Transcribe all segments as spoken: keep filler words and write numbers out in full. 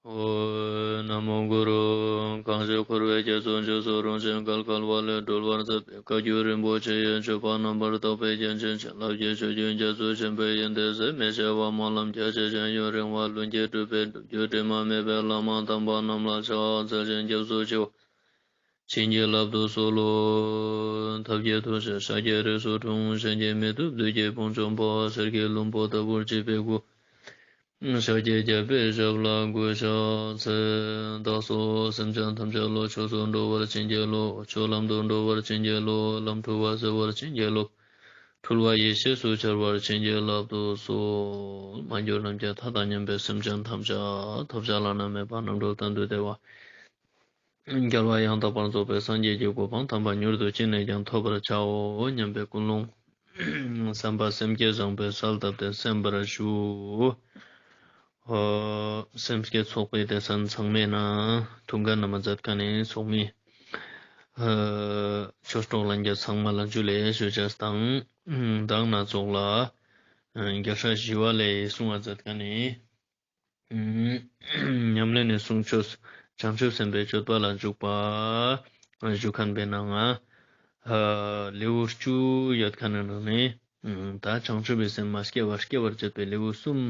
ཨོཾ། ན་མོ་གུ་རུ། གང་ཞིག་འཁོར་བའི་རྒྱ་མཚོ་མཇུག་སུ་རུང་ཞིང་བརྒལ་དཀའ་བ་ལས་སྒྲོལ་བར་མཛད་པའི་བཀའ་བརྒྱུད་རིན་པོ་ཆེ་ཡི་སྤྱོད་པ་རྣམ་པར་དག་པའི་རྒྱན་ཅན་བྱིན་རླབས་ཀྱི་ཆུ་རྒྱུན་རྒྱ་མཚོ་ཆེན་པོའི་ཡོན་ཏན་ཟད་མི་ཤེས་པ་སྨོན་ལམ་རྒྱ་ཆེ་ཞིང་ཡུན་རིང་བ་ལྷུན་གྱིས་གྲུབ་པའི་སྒྲུབ་བརྒྱུད་དྲི་མ་མེད་པའི་བླ་མ་དམ་པ་རྣམས་ལ་ཕྱག་འཚལ་ཞིང་སྐྱབས་སུ་མཆིའོ། བྱིན་གྱིས་བརླབ་ཏུ་གསོལ་ལོ། ཐབས་མཁས་ཐུགས་རྗེས་ཤཱཀྱའི་རིགས་སུ་འཁྲུངས། གཞན་གྱིས་མི་ཐུབ་བདུད་ཀྱི་དཔུང་འཇོམས་པ། གསེར་གྱི་ལྷུན་པོ་ལྟ་བུར་བརྗིད་པའི་སྐུ། ཤཱཀྱའི་རྒྱལ་པོའི་ཞབས་ལ་གུས་ཕྱག་འཚལ། བདག་སོགས་སེམས་ཅན་ཐམས་ཅད་བློ་ཆོས་སུ་འགྲོ་བར་བྱིན་གྱིས་རློབས། ཆོས་ལམ་དུ་འགྲོ་བར་བྱིན་གྱིས་རློབས། ལམ་འཁྲུལ་བ་སེལ་བར་བྱིན་གྱིས་རློབས། འཁྲུལ་བ་ཡེ་ཤེས་སུ་འཆར་བར་བྱིན་གྱིས་བརླབ་ཏུ་གསོལ། མ་གྱུར་ནམ་མཁའི་མཐའ་དང་མཉམ་པའི་སེམས་ཅན་ཐམས་ཅད་ཐོབ་བྱ་བླ་ན་མེད་པ་རྣམ་གྲོལ་གཏན་དུ་བདེ་བ། རྒྱལ་བ་ཡང་དག་པར་རྫོགས་པའི་སངས་རྒྱས་ཀྱི་གོ་འཕང་དམ་པ་མྱུར་དུ་ཅི་ནས་ཀྱང་ཐོབ་པར་བྱའོ་སྙམ་པའི་ཀུན་སློང་བསམ་པ་སེམས་བསྐྱེད་བཟང་པོས་གསལ་བཏབ་སྟེ་གསན་པར་ཞུ། ཨོ། སེམས་བསྐྱེད་ཚོགས་པའི་སྡེ་ཚན་ཚང་མའི་ནང་ཐུགས་འགན་ན་མ་མཛད་མཁན་ནི་ཚོགས་མི་ཨ་ཆོས་གྲོགས་ལྷན་རྒྱས་ཚང་མ་ལ་ཇུ་ལེ་ཞུ་ཅེས་དང་། མདང་ན་ཚོགས་ལ་ཨ་རྒྱལ་སྲས་ཞི་བ་ལྷས་གསུང་བ་མཛད་མཁན་ནི་ཉམས་ལེན་ནི་གསུང་ཆོས་བྱང་ཆུབ་སེམས་དཔའི་སྤྱོད་པ་ལ་འཇུག་པ་ཞུ་མཁན་པའི་ནང་ང་ཨ་ལེའུ་བཅུ་ཡོད་མཁན་ནི་ནང་ནས་ད་བྱང་ཆུབ་པའི་སེམས་མ་སྐྱེ་བར་སྐྱེ་བར་བྱེད་པའི་ལེའུ་གསུམ་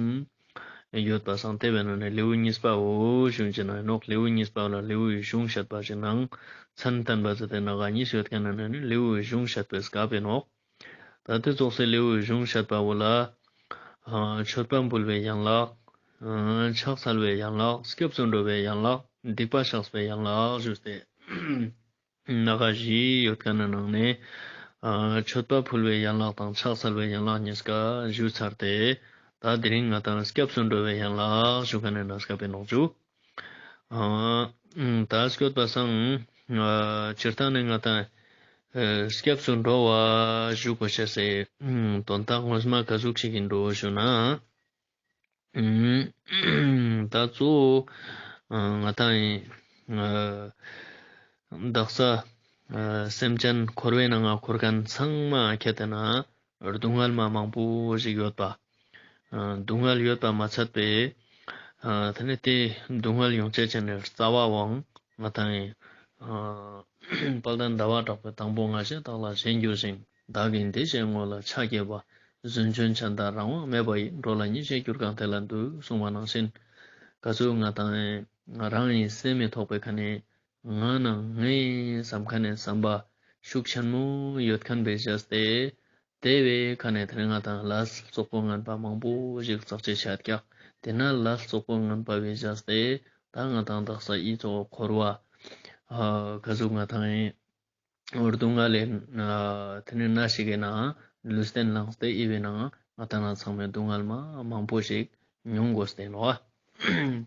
ཡོད་པ་སང་དེ་བའི་ནང་ནས་ལེའུ་གཉིས་པའོ་ཞུ་ཅེས་ནོག། ལེའུ་གཉིས་པ་ལ་ལེའུའི་གཞུང་བཤད་པ་ཞིག་ནང་མཚན་བསྟན་པ་ཟེར་ཏེ་ནང་ག་གཉིས་ཡོད་མཁན་ནི་ནང་ནས་ལེའུའི་གཞུང་བཤད་པའི་སྐབས་ཨིན་ནོག། ད་དེ་ཙོགས་སེ་ལེའུའི་གཞུང་བཤད་པ་བོ་ལ་ཨ་མཆོད་པ་འབུལ་བའི་ཡན་ལག། ཨ་ཕྱག་འཚལ་བའི་ཡན་ལག། སྐྱབས་སུ་འགྲོ་བའི་ཡན་ལག། སྡིག་པ་བཤགས་པའི་ཡན་ལག་ཞུས་ཏེ་ནང་ག་བཞི་ཡོད་མཁན་ནི་ནང་ནས་ཨ་མཆོད་པ་ཕུལ་བའི་ཡན་ལག་དང་ཕྱག་འཚལ་བའི་ཡན་ལག་གཉིས་ཀ་ཞུས་ཚར་ཏེ། ད་དེ་རིང་ང་དང་སྐྱབས་སུ་འགྲོ་བའི་ཡན་ལག་ཞུ་མཁན་ནི་ནང་སྐབས་ཨིན་ནོག་ཞུ། ཨ་ད་སྐྱོད་པ་སང་ཨ་སྤྱིར་བཏང་ནས་ང་དང་ཨ་སྐྱབས་སུ་འགྲོ་བ་ཞུ་དགོས་ཤེས་སི་དོན་དག་ངོ་མ་ག་ཟུག་ཞིག་ཨིན་འགྲོ་ཞུ་ན། ཨ་ད་གཙོ་བོ་ཨ་ང་དང་ཨ་དག་ས་ཨ་སེམས་ཅན་འཁོར་བའི་ནང་ང་འཁོར་མཁན་ཚང་མ་ཁྱེད་དེ་ན་སྡུག་བསྔལ་མ་མང་པོ་ཞིག་ཡོད་པ། ཨ་སྡུག་བསྔལ་ཡོད་པ་མ་ཚད་པའི་ཨ་དེ་ནས་དེ་སྡུག་བསྔལ་ཡོང་ཅེས་ཅན་ནི་རྩ་བའང་ང་དང་ཨ་དཔལ་ལྡན་ཟླ་བ་གྲགས་པའི་དང་པོ་ང་ཞེས་བདག་ལ་ཞེན་གྱུར་ཅིང་། བདག་གིས་འདི་ཞེས་ངོ་ལ་ཆ་བསྐྱེད་པ། རྫུན་ཆོས་ཅན་དག་རང་དབང་མེད་པ་ཡི། འགྲོ་ལ་མི་ཞེས་གྱུར་གང་དེ་ལ་འདུད། གསུངས་པ་ནང་བཞིན་ག་ཚོད་ང་དང་ང་རང་ཡི་སེམས་མི་ཐོག་པའི་ཁ་ནས་ང་ནང་ངའི་བསམ་ཁ་ནས་བསམ་པ་ཤུགས་ཆེན་མོ་ཡོད་མཁན་པའི་བྱས་ཏེ། དེ་བའི་ཁ་ནས་དེ་རིང་ང་དང་ལས་རྩོག་པོ་ངན་པ་མང་པོ་ཞིག་བརྩག་ཅེས་བྱ་ཀྱག། དེ་ན་ལས་རྩོག་པོ་ངན་པ་བའི་བྱས་ཏེ་ད་ང་དང་དག་ས་ཨི་ཙོགས་འཁོར་བ་ཨ་ག་ཟུག་ང་དང་ཨི་སྡུག་བསྔལ་ལས་ཨ་དེ་ནས་ན་ཞིག་གི་ནང་ལུས་རྟེན་བླངས་ཏེ་ཨི་བའི་ནང་ང་དང་ན་ཚང་མའི་སྡུག་བསྔལ་མ་མང་པོ་ཞིག་མྱོང་དགོས་ཏེ་ནོག།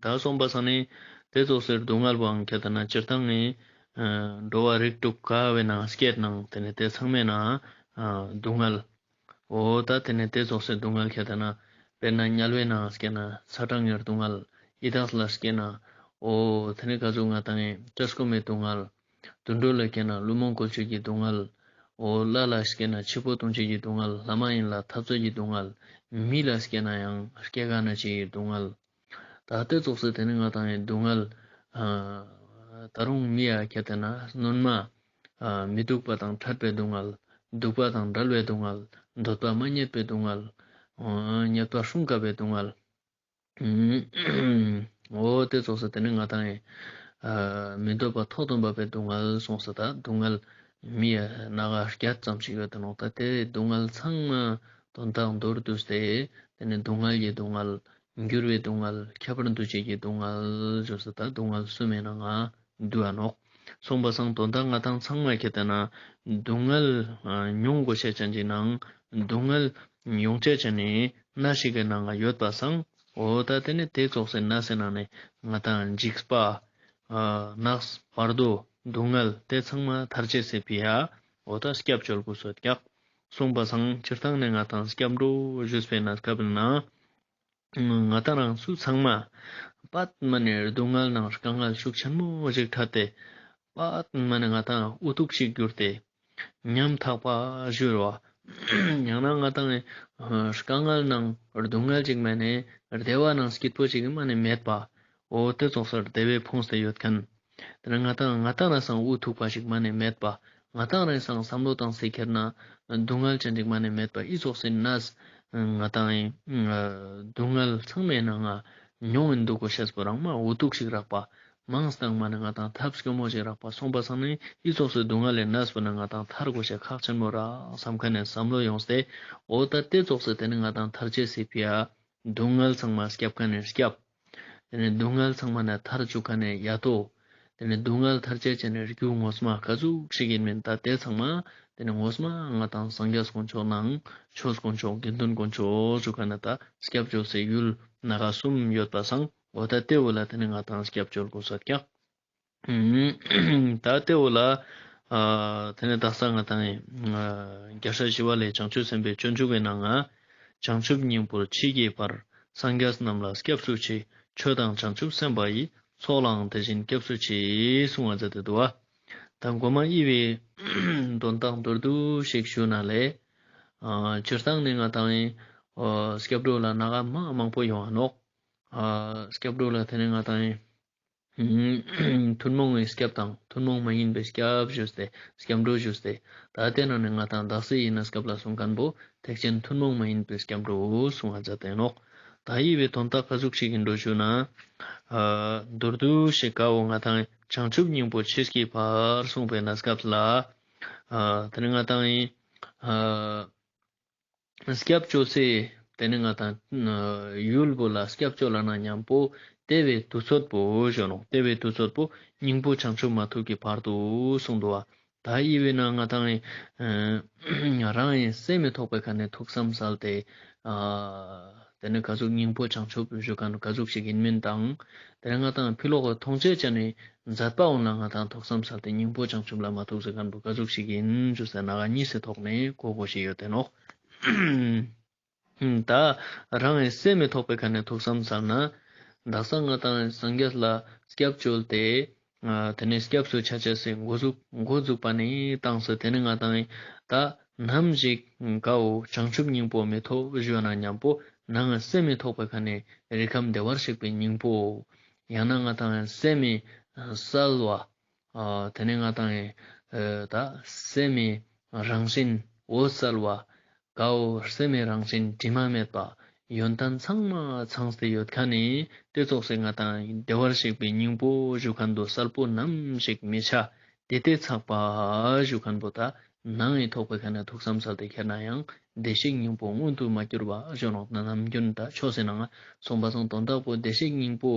ད་སོང་པ་སང་ནི་དེ་ཙོགས་སེ་སྡུག་བསྔལ་བོའང་ཁྱད་ད་ན་སྤྱིར་བཏང་ནི་ཨ་འགྲོ་བ་རིགས་དྲུག་ག་བའི་ནང་སྐྱེད་ནང་དེ་ནི་དེ་ཚང་མའི་ནང་ཨ་སྡུག་བསྔལ། འོ་ད་དེ་ནི་དེ་ཙོགས་སེ་སྡུག་བསྔལ་ཁྱད་ད་ན་དཔེར་ན་དམྱལ་བའི་ནང་སྐྱེ་ན་ཚ་གྲང་གི་སྡུག་བསྔལ། ཡི་དྭགས་ལ་སྐྱེ་ན་འོ་དེ་ནི་ག་ཟུག་ང་དང་ཨེ་བཀྲེས་སྐོམ་མི་སྡུག་བསྔལ། དུད་འགྲོ་ལ་སྐྱེ་ན་བླུན་རྨོངས་བཀོལ་བྱེད་ཀྱི་སྡུག་བསྔལ། འོ་ལྷ་ལ་སྐྱེ་ན་འཆི་འཕོ་ལྟུང་བྱེད་ཀྱི་སྡུག་བསྔལ། ལྷ་མ་ཡིན་ལ་འཐབ་རྩོད་ཀྱི་སྡུག་བསྔལ། མི་ལ་སྐྱེ་ན་ཡང་སྐྱེ་རྒ་ན་འཆི་ཡི་སྡུག་བསྔལ། ད་དེ་ཙོགས་སེ་དེ་ནི་ང་དང་ཡི་སྡུག་བསྔལ་ཨ་ད་རུང་མི་ཡ་ཁྱད་དེ་ན་སྣོན་མ་ཨ་མི་སྡུག་པ་དང་འཕྲད་པའི་སྡུག་བསྔལ། སྡུག་པ་དང་བྲལ་བའི་སྡུག་བསྔལ། འདོད་པ་མ་རྙེད་པའི་སྡུག་བསྔལ། ཨ་རྙེད་པ་སྲུང་དཀའ་བའི་སྡུག་བསྔལ། འོ་དེ་ཙོགས་སེ་དེ་ནི་ང་དང་ཡི་ཨ་མི་འདོད་པ་ཐོག་དང་བབ་པའི་སྡུག་བསྔལ་སོང་སེ་ད་སྡུག་བསྔལ་མི་ཡ་སྣ་ཁ་བརྒྱད་ཙམ་ཞིག་ཡོད་དེ་ནོག། ད་དེ་སྡུག་བསྔལ་ཚང་མ་དོན་དག་མདོར་བསྡུས་ཏེ་དེ་ནི་སྡུག་བསྔལ་གྱི་སྡུག་བསྔལ། འགྱུར་བའི་སྡུག་བསྔལ། ཁྱབ་པར་འདུ་བྱེད་ཀྱི་སྡུག་བསྔལ་ཞུས་སེ་ད་སྡུག་བསྔལ་གསུམ་མའི་ནང་ང་འདུ་བ་ནོག། སོང་པ་སང་དོན་དག་ང་དང་ཚང་མ་ཁྱད་དེ་ན་སྡུག་བསྔལ་མྱོང་དགོས་ཤེས་ཅན་གྱི་ནང་སྡུག་བསྔལ་མྱོང་ཅེས་ཅན་ནི་ན་ཞིག་གི་ནང་ང་ཡོད་པ་སང་འོ་ད་དེ་ནི་དེ་ཙོགས་སེ་ན་ཟེར་ན་ནི་ང་དང་འཇིགས་པ་ཨ་ནགས་བར་དོ་སྡུག་བསྔལ་དེ་ཚང་མ་ཐར་ཅེས་སི་ཕི་ཡ་འོ་ད་སྐྱབས་བཅོལ་དགོས་སོད་ཀྱག། སོང་པ་སང་སྤྱིར་བཏང་ནས་ང་དང་སྐྱབས་འགྲོ་ཞུས་པའི་ན་སྐབས་ན་ང་དང་རང་སུ་ཚང་མ་པད་མ་ནི་སྡུག་བསྔལ་ནང་དཀའ་ངལ་ཤུགས་ཆེན་མོ་ཞིག་འཕྲད་དེ་པད་མ་ནི་ང་དང་འུ་ཐུག་ཞིག་གྱུར་ཏེ་ཉམ་ཐག་པ་བཞུར་བ། ཡང་ན་ང་དང་དཀའ་ངལ་ནང་སྡུག་བསྔལ་ཅིག་མ་ནི་བདེ་བ་ནང་སྐྱིད་པོ་ཅིག་མ་ནི་མེད་པ། འོ་དེ་ཙོགས་སར་བདེ་བས་ཕོངས་ཏེ་ཡོད་མཁན། དེ་ནས་ང་ཏང་ང་ཏང་རང་སང་འུ་ཐུག་པ་ཞིག་མ་ནེ་མེད་པ། ང་ཏང་རང་སང་བསམ་བློ་བཏང་སྟེ་ཁྱེར་ན་སྡུག་བསྔལ་ཅན་ཞིག་མ་ནེ་མེད་པ། ཨི་ཙོགས་སི་ནས་ང་ཏང་ཨི་སྡུག་བསྔལ་ཚང་མའི་ནང་ང་མྱོང་ཨིན་འདུག་གོ་ཤེས་པོ་རང་མ་འུ་ཐུག་ཞིག་རག་པ། མང་སྟེ་མ་ནེ་ང་ཏང་ཐབས་སྐྱོ་མོ་ཞིག་རག་པ་སོང་པ་སང་ནི་ཨི་ཙོགས་སི་སྡུག་བསྔལ་ལས་ནས་པོ་ན་ང་ཏང་ཐར་དགོས་ཤེས་ཁག་ཆེན་མོ་རག་བསམ་མཁན་ནི་བསམ་བློ་ཡོངས་ཏེ། འོ་ད་དེ་ཙོགས་སི་དེ་ནི་ང་ཏང་ཐར་ཅེས་སི་ཕི་ཡ་སྡུག་བསྔལ་ཚང་མ་སྐྱབས་མཁན་ནི་སྐྱབས། དེ་ནི་སྡུག་བསྔལ་ཚང་མ་ནས་ཐར་བཅུག་མཁན་ནི་ཡ་ཏོ། དེ་ནི་སྡུག་བསྔལ་ཐར་ཅེས་ཅན་ནི་རྒྱུ་ངོ་མ་ག་ཟུག་ཞིག་ཨིན་མིན་ད་དེ་ཚང་མ་དེ་ནི་ངོ་མ་ང་ཏང་སངས་རྒྱས་དཀོན་མཆོག་ནང་ཆོས་དཀོན་མཆོག་དགེ་འདུན་དཀོན་མཆོག་ཞུ་མཁན་ནི་ད་སྐྱབས་བཅོལ་སའི་ཡུལ་ནང་གསུམ་ཡོད་པ་སང་འོ་ད་དེ་བོ་ལ་དེ་ནི་ང་ཏང་སྐྱབས་བཅོལ་དགོས་ས་ཀྱག། ད་དེ་བོ་ལ་ཨ་དེ་ནས་དག་ས་ང་ཏང་ཨ་རྒྱལ་སྲས་ཞི་བ་ལྷས་བྱང་ཆུབ་སེམས་དཔའི་སྤྱོད་འཇུག་གི་ནང་ང་བྱང་ཆུབ་སྙིང་པོར་མཆིས་ཀྱི་བར། སངས་རྒྱས་རྣམས་ལ་སྐྱབས་སུ་མཆི། ཆོས་དང་བྱང་ཆུབ་སེམས་དཔའ་ཡི། ཚོགས་ལའང་དེ་བཞིན་སྐྱབས་སུ་མཆི། གསུང་བ་མཛད་དེ་འདུག་བ། ད་མགོ་མ་ཨི་བོའི་དོན་དག་མདོར་བསྡུས་ཤིག་ཞུ་ན་ལེ། ཨ་སྤྱིར་བཏང་ནི་ང་ཏང་ཨ་སྐྱབས་འགྲོ་ལ་ནང་ང་མ་མང་པོ་ཡོང་ང་ནོག། ཨ་སྐྱབས་འགྲོ་ལ་དེ་ནི་ང་ཏང་ཨ་ཐུན་མོང་བའི་སྐྱབས་དང་ཐུན་མོང་མ་ཡིན་པའི་སྐྱབས་ཞུས་ཏེ་སྐྱབས་འགྲོ་ཞུས་ཏེ། ད་དེ་ནང་ནས་ང་ཏང་དག་ས་ཡིན་ན་སྐབས་ལ་གསུང་མཁན་པོ་ཐེག་ཆེན་ཐུན་མོང་མ་ཡིན་པའི་སྐྱབས་འགྲོ་གསུང་བ་མཛད་དེ་ནོག། ད་ཨི་བོའི་དོན་དག་ག་ཟུག་ཞིག་ཨིན་འགྲོ་ཞུ་ན། ཨ་མདོར་བསྡུས་ཤིག་ག་འོ་ང་ཏང་བྱང་ཆུབ་སྙིང་པོར་མཆིས་ཀྱི་བར་གསུངས་པའི་གནས་སྐབས་ལ། ཨ་དེ་ནི་ང་ཏང་ཨ་སྐྱབས་བཅོལ་སའི་དེ་ནི་ང་ཏང་ཡུལ་པོ་ལ་སྐྱབས་བཅོལ་ལ་ན་མཉམ་པོ་དེ་བོའི་དུས་ཚོད་པོ་ཞུ་ནོག། དེ་བོའི་དུས་ཚོད་པོ་སྙིང་པོ་བྱང་ཆུབ་མ་ཐོབ་ཀྱི་བར་དུ་གསུངས་འདུག་བ། ད་ཨི་བོའི་ནང་ང་ཏང་ཨ་རང་ཨི་སེམས་མི་ཐོགས་པའི་ཁ་ནས་ཐུགས་བསམ་སལ་ཏེ་ཨ་དེ་ནི་ག་ཟུག་སྙིང་པོ་བྱང་ཆུབ་ཞུ་མཁན་ག་ཟུག་ཞིག་ཨིན་མིན་དང་། དེ་ནི་ང་ཏང་ཕི་ལོག་གི་མཐོང་ཆོས་ཅན་ནི་མཛད་པ་འོང་ལ་ང་ཏང་ཐུགས་བསམ་སལ་ཏེ་སྙིང་པོ་བྱང་ཆུབ་ལ་མ་ཐུག་ཟེར་མཁན་པོ་ག་ཟུག་ཞིག་ཨིན་ཞུ་ཟེར་ན་ག་གཉིས་སི་ཐོག་ནས་གོ་དགོས་ཤེས་ཡོད་དེ་ནོག། ད་རང་ཨི་སེམས་མི་ཐོགས་པའི་ཁ་ནས་ཐུགས་བསམ་སལ་ན། དག་ས་ང་ཏང་སངས་རྒྱས་ལ་སྐྱབས་བཅོལ་ཏེ་ཨ་དེ་ནས་སྐྱབས་སུ་ཆ་ཅེས་སི་འགོ་འཛུགས་འགོ་འཛུགས་པ་ནས་བཏང་སྟེ་དེ་ནི་ང་ཏང་ད་ནམ་ཞིག་ག་འོ་བྱང་ཆུབ་སྙིང་པོ་མི་ཐོབ་ཞུ་ན་མཉམ་པོ་ནང་ཨི་སེམས་མི་ཐོགས་པའི་ཁ་ནས་རིགས་ཁམས་བདེ་བར་གཤེགས་པའི་སྙིང་པོ། ཡང་ན་ང་ཏང་ཨི་སེམས་མི་གསལ་བ། ཨ་དེ་ནས་ང་ཏང་ཨི་ཨ་ད་སེམས་མི་རང་བཞིན་འོད་གསལ་བ། ག་འོ་སེམས་མི་རང་བཞིན་དྲི་མ་མེད་པ། ཡོན་ཏན་ཚང་མ་ཚང་སྟེ་ཡོད་མཁན་ནི་དེ་ཙོགས་སི་ང་ཏང་བདེ་བར་གཤེགས་པའི་སྙིང་པོ་ཞུ་མཁན་པོ་གསལ་པོ་ནམ་ཞིག་མི་ཆ། དེ་དེ་ཚག་པ་ཞུ་མཁན་པོ་ད་ནང་ཨི་ཐོགས་པའི་ཁ་ནས་ཐུགས་བསམ་སལ་ཏེ་ཁྱེར་ན་ཡང་བདེ་གཤེགས་སྙིང་པོ་མངོན་དུ་མ་གྱུར་བ་ཞུ་ནོག། ན་ནམ་རྒྱུན་ད་ཆོས་སི་ནང་ང་གསུངས་པ་སང་དོན་དག་པོ་བདེ་གཤེགས་སྙིང་པོ་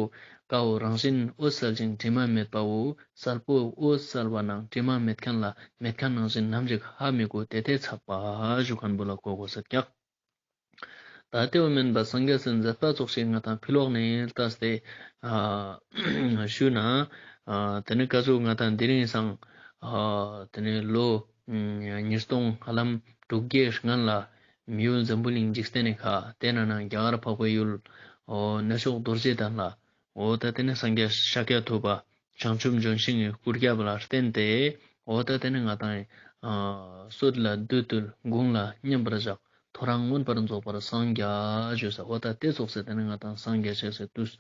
ག་འོ་རང་བཞིན་འོད་གསལ་ཞིང་དྲི་མ་མེད་པའོ། གསལ་པོ་འོད་གསལ་བ་ནང་དྲི་མ་མེད་མཁན་ལ་མེད་མཁན་ནང་བཞིན་ནམ་ཞིག་ཧ་མི་གོ། དེ་དེ་ཚག་པ་ཞུ་མཁན་པོ་ལ་གོ་དགོས་ས་ཀྱག། ད་དེ་བོ་མིན་པ་སངས་རྒྱས་སི་མཛད་པ་ཙོགས་ཤིག་ང་ཏང་ཕི་ལོག་ནས་ལྟས་ཏེ་ཨ་ཞུ་ན། ཨ་དེ་ནི་ག་ཟུག་ང་ཏང་དེ་རིང་སང་ཨ་དེ་ནི་ལོ་ཉིས་སྟོང་ཧ་ལམ་དྲུག་བརྒྱའི་སྔན་ལ་མི་ཡུལ་འཛམ་བུ་གླིང་འཇིག་རྟེན་ནི་ཁ་དེ་ན་ན་རྒྱ་གར་འཕགས་པའི་ཡུལ་འོ་གནས་མཆོག་རྡོ་རྗེ་གདན་ལ་འོ་ད་དེ་ནི་སངས་རྒྱས་ཤཱཀྱ་ཐུབ་པ་བྱང་ཆུབ་ལྗོན་ཤིང་གི་སྐུ་རྒྱབ་ལ་བརྟེན་ཏེ་འོ་ད་དེ་ནི་ང་ཏང་ཨ་སྲོད་ལ་བདུད་བཏུལ་དགུང་ལ་མཉམ་པར་བཞག། ཐོ་རངས་མངོན་པར་རྫོགས་པར་སངས་རྒྱས་ཞུས་ས། འོ་ད་དེ་ཙོགས་སི་དེ་ནི་ང་ཏང་སངས་རྒྱས་ཤེས་སི་དུས་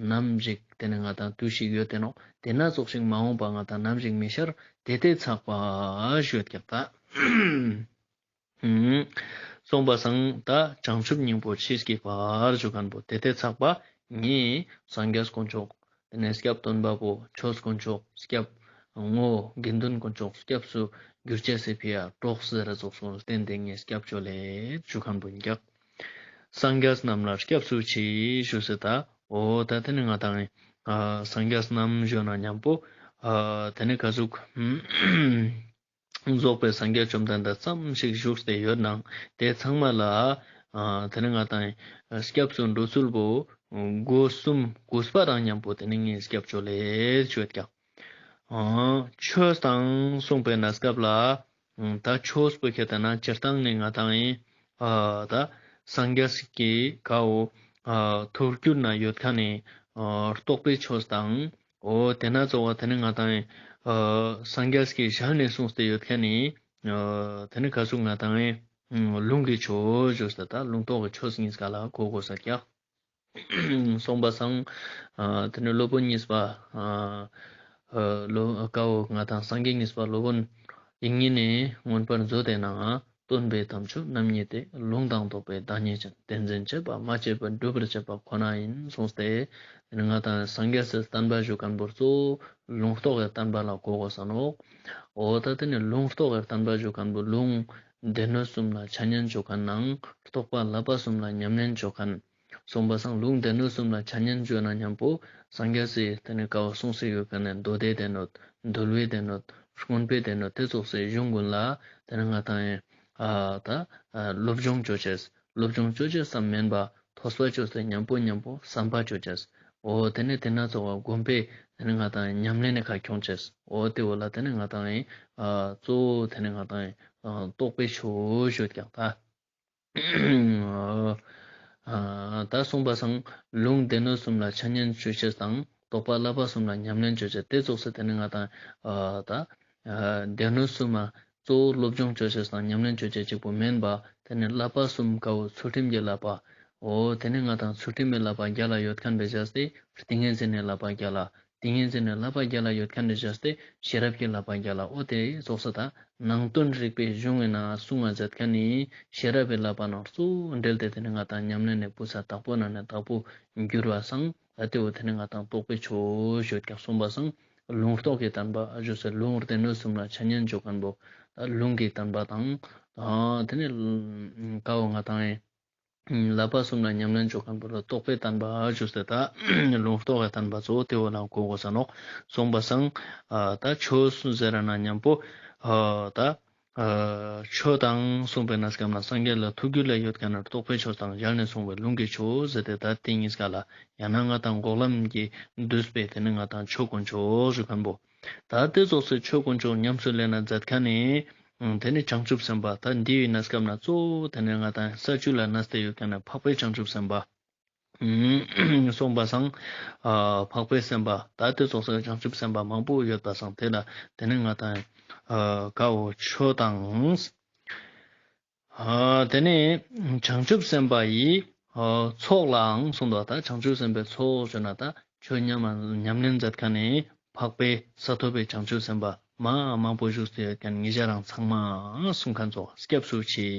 ནམ་ཞིག་དེ་ནི་ང་ཏང་དུས་ཤིག་ཡོད་དེ་ནོག། དེ་ན་ཙོགས་ཤིག་མ་འོངས་པ་ང་ཏང་ནམ་ཞིག་མི་ཤར། དེ་དེ་ཚག་པ་ཞུ་ཡོད་ཀྱག་ད། གསུངས་པ་སང་ད་བྱང་ཆུབ་སྙིང་པོར་མཆིས་ཀྱི་བར་ཞུ་མཁན་པོ་དེ་དེ་ཚག་པ་ངས་སངས་རྒྱས་དཀོན་མཆོག་དེ་ནས་སྐྱབས་སྟོན་པ་པོ་ཆོས་དཀོན་མཆོག་སྐྱབས་ངོ་དགེ་འདུན་དཀོན་མཆོག་སྐྱབས་སུ་གྱུར་ཅེས་སི་ཕི་ཡ་གྲོགས་ཟེར་ར་ཙོགས་སུ་བསྟེན་ཏེ་ངས་སྐྱབས་བཅོལ་ལེ་ཞུ་མཁན་པོ་ཡིན་ཀྱག། སངས་རྒྱས་རྣམས་ལ་སྐྱབས་སུ་མཆི་ཞུས་སེ་ད། འོ་ད་དེ་ནི་ང་ཏང་ཨ་སངས་རྒྱས་རྣམས་ཞུ་ན་མཉམ་པོ་ཨ་དེ་ནི་ག་ཟུག་རྫོགས་པའི་སངས་རྒྱས་བཅོམ་ལྡན་འདས་ཙམ་ཞིག་བཞུགས་ཏེ་ཡོད་ནའང་དེ་ཚང་མ་ལ་ཨ་དེ་ནི་ང་ཏང་སྐྱབས་སུ་འགྲོ་ཚུལ་པོ་སྒོ་གསུམ་གུས་པ་དང་མཉམ་པོ་དེ་ནི་ངས་སྐྱབས་བཅོལ་ལེ་ཞུ་ཡོད་ཀྱག། ཨ་ཆོས་དང་གསུངས་པའི་གནས་སྐབས་ལ་ཨ་ད་ཆོས་པོ་ཁྱེད་ལྟ་ན་སྤྱིར་བཏང་ནི་ང་ཏང་ཨིན། ཨ་ད་སངས་རྒྱས་ཀྱི་གའོ་ཨ་ཐུགས་རྒྱུད་ན་ཡོད་མཁན་ནི་ཨ་རྟོགས་པའི་ཆོས་དང་། འོ་དེ་ན་གཙོ་བོ་དེ་ནི་ང་ཏང་ཨིན། ཨ་སངས་རྒྱས་ཀྱི་ཞལ་ནས་གསུངས་ཏེ་ཡོད་མཁན་ནི་ཨ་དེ་ནི་ག་ཟུག་ང་ཏང་ཨིན། ལུང་གི་ཆོས་ཞུས་ཏེ་ད་ལུང་རྟོགས་ཀྱི་ཆོས་གཉིས་ཀ་ལ་གོ་དགོས་ས་ཀྱག། གསུངས་པ་སང་། ཨ་དེ་ནི་སློབ་དཔོན་གཉིས་པ། ཨ་ཨ་ལོ་ཀ་བོ་ང་དང་སངས་རྒྱས་གཉིས་པ་སློབ་དཔོན་ཡིན་ངེས་ནས་མངོན་པར་མཛོད་དེ་ནང་སྟོན་པའི་དམ་ཆོས་རྣམ་གཉིས་ཏེ། ལུང་དང་རྟོགས་པའི་བདག་ཉིད་ཅན། དེ་འཛིན་བྱེད་པ་མ་བྱས་པར། སྒྲུབ་པར་བྱེད་པ་ཁོ་ན་ཡིན། གསུངས་ཏེ། དེ་ནི་ང་དང་སངས་རྒྱས་སི་བསྟན་པ་ཞུ་མཁན་པོ་གཙོ་བོ་ལུང་རྟོགས་ཀྱི་བསྟན་པ་ལ་གོ་དགོས་ས་ནོག་འོ་ད་དེ་ནི་ལུང་རྟོགས་ཀྱི་བསྟན་པ་ཞུ་མཁན་པོ་ལུང་སྡེ་སྣོད་གསུམ་ལ་ཆ་ཉན་ཅོ་མཁན་ནང་རྟོགས་པ་བསླབ་པ་གསུམ་ལ་ཉམས་ལེན་ཅོ་མཁན། གསུངས་པ་སང་ལུང་སྡེ་སྣོད་གསུམ་ལ་ཆ་ཉན་ཅོ་ན་མཉམ་པོ་སངས་རྒྱས་སི་དེ་ནི་ཀ་བོ་གསུངས་སེ་ཡོད་མཁན་ནི་མདོ་སྡེ་སྡེ་སྣོད། འདུལ་བའི་སྡེ་སྣོད། མངོན་པའི་སྡེ་སྣོད། དེ་ཙོགས་སི་གཞུང་ཀུན་ལ་དེ་ནི་ང་དང་ཨ་ད་ཨ་སློབ་སྦྱོང་ཅོ་ཅེས། སློབ་སྦྱོང་ཅོ་ཅེས་སམ་མེན་པ་ཐོས་པ་ཅོས་ཏེ་མཉམ་པོ་མཉམ་པོ་བསམ་པ་ཅོ་ཅེས། འོ་དེ་ནི་དེ་ན་ཙོགས་པ་སྒོམ་པའི་དེ་ནི་ང་དང་ཉམས་ལེན་ནི་ཁ་ཁྱོང་ཅེས། འོ་དེ་བོ་ལ་དེ་ནི་ང་དང་ཨ་གཙོ་བོ་དེ་ནི་ང་དང་ཨ་རྟོགས་པའི་ཆོས་ཞུ་ཀྱག་ད། ཨ་ད་གསུངས་པ་སང་ལུང་སྡེ་སྣོད་གསུམ་ལ་ཆ་ཉན་ཅོ་ཅེས་དང་རྟོགས་པ་བསླབ་པ་གསུམ་ལ་ཉམས་ལེན་ཅོ་ཅེས། དེ་ཙོགས་སི་དེ་ནི་ང་དང་ཨ་ད་ཨ་སྡེ་སྣོད་གསུམ་མ་གཙོ་བོ་སློབ་སྦྱོང་ཅོ་ཅེས་དང་ཉམས་ལེན་ཅོ་ཅེས་གཅིག་པོ་མེན་པ་དེ་ནི་བསླབ་པ་གསུམ་ཀ་བོ་ཚུལ་ཁྲིམས་ཀྱི་བསླབ་པ། འོ་དེ་ནི་ང་དང་ཚུལ་ཁྲིམས་ཀྱི་བསླབ་པ་རྒྱ་ལ་ཡོད་མཁན་བེ་བྱས་ཏེ་ཏིང་ངེ་འཛིན་ནི་བསླབ་པ་རྒྱ་ལ། ཏིང་ངེ་འཛིན་ནི་བསླབ་པ་རྒྱ་ལ་ཡོད་མཁན་བེ་བྱས་ཏེ་ཤེས་རབ་ཀྱི་བསླབ་པ་རྒྱ་ལ། འོ་དེ་ཙོགས་སི་ད་ནང་དོན་རིག་པའི་གཞུང་ངི་ནང་གསུང་ང་མཛད་མཁན་ནི་ཤེས་རབ་ཀྱི་བསླབ་པ་ནང་གཙོ་བོ་འབྲེལ་ཏེ་དེ་ནི་ང་དང་ཉམས་ལེན་ནི་བུ་ཚ་དག་པོ་ནང་ནི་དག་པོ་འགྱུར་བ་སང་ཨ་དེ་བོ་དེ་ནི་ང་དང་རྟོགས་པའི་ཆོས་ཞུ་ཀྱག་གསུངས་པ་སང་ལུང་རྟོགས་ཀྱི་བསྟན་པ་ཞུ་སེ་ལུང་སྡེ་སྣོད་གསུམ་ལ་ཆ་ཉན་ཅོ་མཁན་པོ་ད་ལུང་གི་བསྟན་པ་དང་ཨ་དེ་ནི་ཀ་བོ་ང་དང་ཨེ་བསླབ་པ་གསུམ་ལ་ཉམས་ལེན་ཅོ་མཁན་པོ་ལ་རྟོགས་པའི་བསྟན་པ་ཞུས་ཏེ་ད་ལུང་རྟོགས་ཀྱི་བསྟན་པ་གཙོ་བོ་དེ་བོ་ལ་གོ་དགོས་ས་ནོག་གསུངས་པ་སང་ཨ་ད་ཆོས་ཟེར་ན་མཉམ་པོ་ཨ་ད་ཨ་ཆོས་དང་གསུངས་པའི་གནས་སྐབས་ན་སངས་རྒྱས་ལ་ཐུགས་རྒྱུད་ལ་ཡོད་མཁན་ནི་རྟོགས་པའི་ཆོས་དང་སྦྱར་ནས་གསུངས་པའི་ལུང་གི་ཆོས་ཟེར་ཏེ་ད་དེ་གཉིས་ཀ་ལ་ཡང་ན་ང་དང་འགོག་ལམ་གྱིས་བསྡུས་པའི་དེ་ནི་ང་དང་ཆོས་དཀོན་མཆོག་ཞུ་མཁན་པོ། ད་དེ་ཙོགས་སི་ཆོས་དཀོན་མཆོག་ཉམས་སུ་ལེན་ན་མཛད་མཁན་ནི་ཨ་དེ་ནི་བྱང་ཆུབ་སེམས་དཔའ། ད་འདི་བོའི་གནས་སྐབས་ན་གཙོ་བོ་དེ་ནི་ང་དང་ས་བཅུ་ལ་གནས་ཏེ་ཡོད་མཁན་ནི་འཕགས་པའི་བྱང་ཆུབ་སེམས་དཔའ། གསུངས་པ་སང་ཨ་འཕགས་པའི་སེམས་དཔའ། ད་དེ་ཙོགས་སི་བྱང་ཆུབ་སེམས་དཔའ་མང་པོ་ཡོད་པ་སང་དེ་ལ་དེ་ནི་ང་དང་ཨ་ཀ་བོ་ཆོས་དང་། ཨ་དེ་ནས་བྱང་ཆུབ་སེམས་དཔའ་ཡི་ཨ་ཚོགས་ལའང་གསུངས་འདུག་ད་བྱང་ཆུབ་སེམས་དཔའི་ཚོགས་ཞུ་ན་ད་ཆོས་ཉམས་ཉམས་ལེན་མཛད་མཁན་ནི་འཕགས་པའི་ས་ཐོབ་པའི་བྱང་ཆུབ་སེམས་དཔའ་མ་མང་པོ་བཞུགས་ཏེ་ཡོད་མཁན་ཉེ་ཆར་རང་ཚང་མ་གསུང་མཁན་ཚོ་སྐྱབས་སུ་མཆི།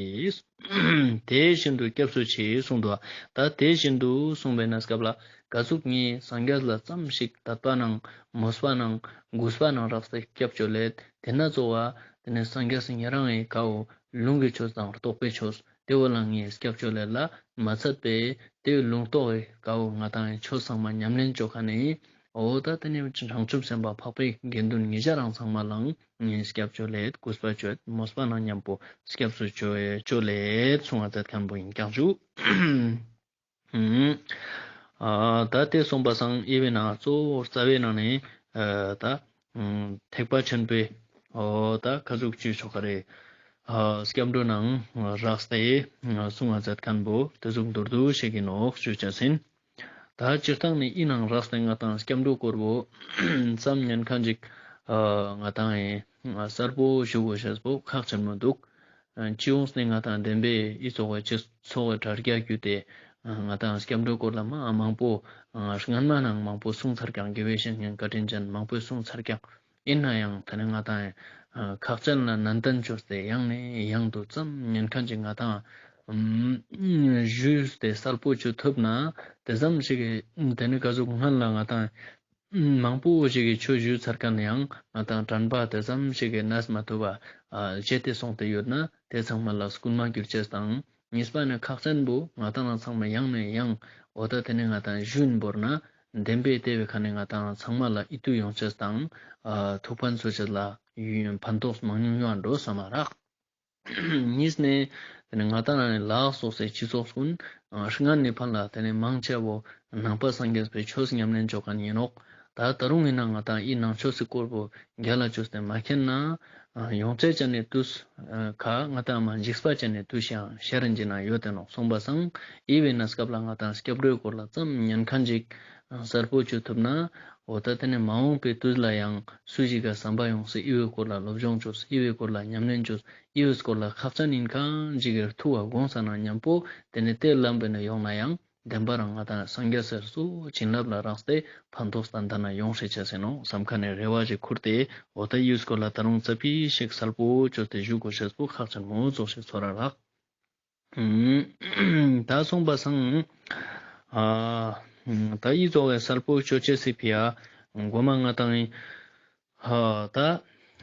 དེ་བཞིན་དུ་སྐྱབས་སུ་མཆི་གསུངས་འདུག་ད་དེ་བཞིན་དུ་གསུངས་པའི་གནས་སྐབས་ལ་ག་ཟུག་ངས་སངས་རྒྱས་ལ་ཙམ་ཞིག་དད་པ་ནང་མོས་པ་ནང་གུས་པ་ནང་རགས་ཏེ་སྐྱབས་བཅོལ་ལེ། དེ་ན་གཙོ་བོ་དེ་ནི་སངས་རྒྱས་སི་ཉེ་རང་ངི་ཀ་བོ་ལུང་གི་ཆོས་དང་རྟོགས་པའི་ཆོས་དེ་བོ་ལ་ངས་སྐྱབས་བཅོལ་ལེ་ལ་མ་ཚད་པའི་དེ་ལུང་རྟོགས་སི་ཀ་བོ་ང་དང་ཆོས་ཚང་མ་ཉམས་ལེན་ཅོ་མཁན་ནི་འོ་ད་དེ་ནི་བྱང་ཆུབ་སེམས་དཔའ་འཕགས་པའི་དགེ་འདུན་ཉེ་ཆར་རང་ཚང་མ་ལའང་ངས་སྐྱབས་བཅོལ་ལེ་གུས་པ་ཅོས་མོས་པ་ནང་མཉམ་པོ་སྐྱབས་སུ་བཅོལ་ལེ་གསུང་བ་མཛད་མཁན་པོ་ཡིན་ཀྱང་ཞུ། ཨ་ད་དེ་གསུངས་པ་སང་ཨི་བའི་ནང་གཙོ་བོ་རྩ་བའི་ནང་ནས་ཨ་ད་ཐེག་པ་ཆེན་པོའི་འོ་ད་ཀ་ཟུག་ཅིག་ཆོ་ག་རེ་ཨ་སྐྱབས་འགྲོ་ནང་རགས་ཏེ་གསུང་བ་མཛད་མཁན་པོ་དེ་ཟུག་མདོར་བསྡུས་ཤིག་ཡིན་ནོག་ཞུ་ཅེས་ཡིན། ད་སྤྱིར་བཏང་ནས་ཨི་ནང་རགས་ཏེ་ང་དང་སྐྱབས་འགྲོ་སྐོར་བོ་ཙམ་ཉན་མཁན་ཅིག་ཨ་ང་དང་ཨེ་གསལ་པོ་ཞུ་དགོས་ཤེས་པོ་ཁག་ཆེན་མོ་འདུག་སྤྱི་ཡོངས་ནས་ང་དང་བདེན་པའི་ཨི་ཚོགས་པའི་སྤྱི་ཚོགས་ཀྱི་དྲ་རྒྱ་བརྒྱུད་དེ་ང་དང་སྐྱབས་འགྲོའི་སྐོར་ལ་མ་མང་པོ་སྔན་མ་ནང་མང་པོ་གསུངས་ཚར་ཀྱང་དགེ་བའི་བཤེས་གཉེན་བཀའ་དྲིན་ཅན་མང་པོས་གསུངས་ཚར་ཀྱང་ཡིན་ན་ཡང་དེ་ནི་ང་དང་ཁག་ཅན་ལ་ནན་ཏན་བཅོས་ཏེ་ཡང་ནས་ཡང་དུ་ཙམ་ཉན་མཁན་ཅིག་ང་དང་ཞུས་ཏེ་གསལ་པོ་བཅོ་ཐུབ་ན་དེ་ཙམ་ཞིག་གི་དེ་ནི་ག་ཟུག་སྔན་ལ་ང་དང་མང་པོ་ཞིག་གིས་ཆོས་ཞུས་ཚར་མཁན་ཡང་ང་དང་དྲན་པ་དེ་ཙམ་ཞིག་གི་གནས་མ་ཐུབ་པ་བརྗེད་དེ་སོང་སྟེ་ཡོད་ན་དེ་ཚང་མ་ལ་སྐུལ་མ་གྱུར་ཅེས་དང་གཉིས་པ་ནི་ཁག་ཅན་པོ་ང་དང་རང་ཚང་མ་ཡང་ནས་ཡང་འོ་ད་དེ་ནི་ང་དང་ཞུན་བོར་ན་བདེན་པའི་དེ་བའི་ཁ་ནས་ང་དང་ཚང་མ་ལ་ཨི་ཏུ་ཡོང་ཅེས་དང་ཐུགས་ཕན་གསོ་ཅེས་ལ་ཕན་ཐོགས་མང་ཉུང་ཡོང་འགྲོ་ས་མ་རག་གཉིས་ནས་དེ་ནི་ང་དང་ནི་ལག་སོགས་སའི་སྤྱི་ཚོགས་ཀུན་སྔན་ནས་ཕན་ལ་དེ་ནི་མང་ཆེ་བོ་ནང་པ་སངས་རྒྱས་པའི་ཆོས་ཉམས་ལེན་ཅོ་མཁན་ཡིན་ནོག་ད་ད་རུང་ཡིན་ན་ང་དང་ཨི་ནང་ཆོས་སི་སྐོར་བོ་རྒྱ་ལ་བཅོས་ཏེ་མ་མཁྱེན་ན་ཡོང་ཆ་ཅན་ནི་དུས་ཁ་ང་དང་མ་འཇིགས་པ་ཅན་ནི་དུས་ཤིག་ཤར་རིན་ཅི་ན་ཡོད་དེ་ནོག་གསུངས་པ་སང་ཨི་བའི་གནས་སྐབས་ལ་ང་དང་སྐྱབས་འགྲོའི་སྐོར་ལ་ཙམ་ཉན་མཁན་ཅིག་གསལ་པོ་བཅོ་ཐུབ་ན། འོ་ད་དེ་ནི་མ་འོངས་པའི་དུས་ལ་ཡང་སུ་ཞིག་ག་བསམ་པ་ཡོང་སྲིད། ཨི་བོའི་སྐོར་ལ་སློབ་སྦྱོང་བཅོས། ཨི་བོའི་སྐོར་ལ་ཉམས་ལེན་བཅོས། ཨི་བོའི་སྐོར་ལ་ཁག་ཅན་ཡིན་མཁན་ཅིག་གི་ཐུགས་ལ་དགོངས་ས་ན་མཉམ་པོ་དེ་ནི་དེ་ལམ་པའི་ནི་ཡོང་ན་ཡང་ བདེན་པ་རང་ང་དང་སངས་རྒྱས་སི་སོ་བྱིན་རླབས་ལ་རགས་ཏེ་ཕན་ཐོགས་ཏན་ཏན་ན་ཡོང་ཤེས་ཆ་ཟེར་ནོག་སམ་ཁན་ནི་རེ་བ་ཞིག་ཁུར་ཏེ། འོ་ད་ཡུལ་སྐོར་ལ་ད་རུང་ཙ་པིག་ཞིག་སལ་པོ་ཅོས་ཏེ་ཞུ་དགོས་ཤེས་པོ་ཁག་ཅན་མོ་ཙོགས་ཤིག་ཚོར་ར་རག་ད་སོང་པ་སང་ཨ་ད་ཡི་ཙོགས་སི་སལ་པོ་ཅོ་ཅེས་སི་ཕི་ཡ་གོ་མ་ང་དང་ཨ་ད་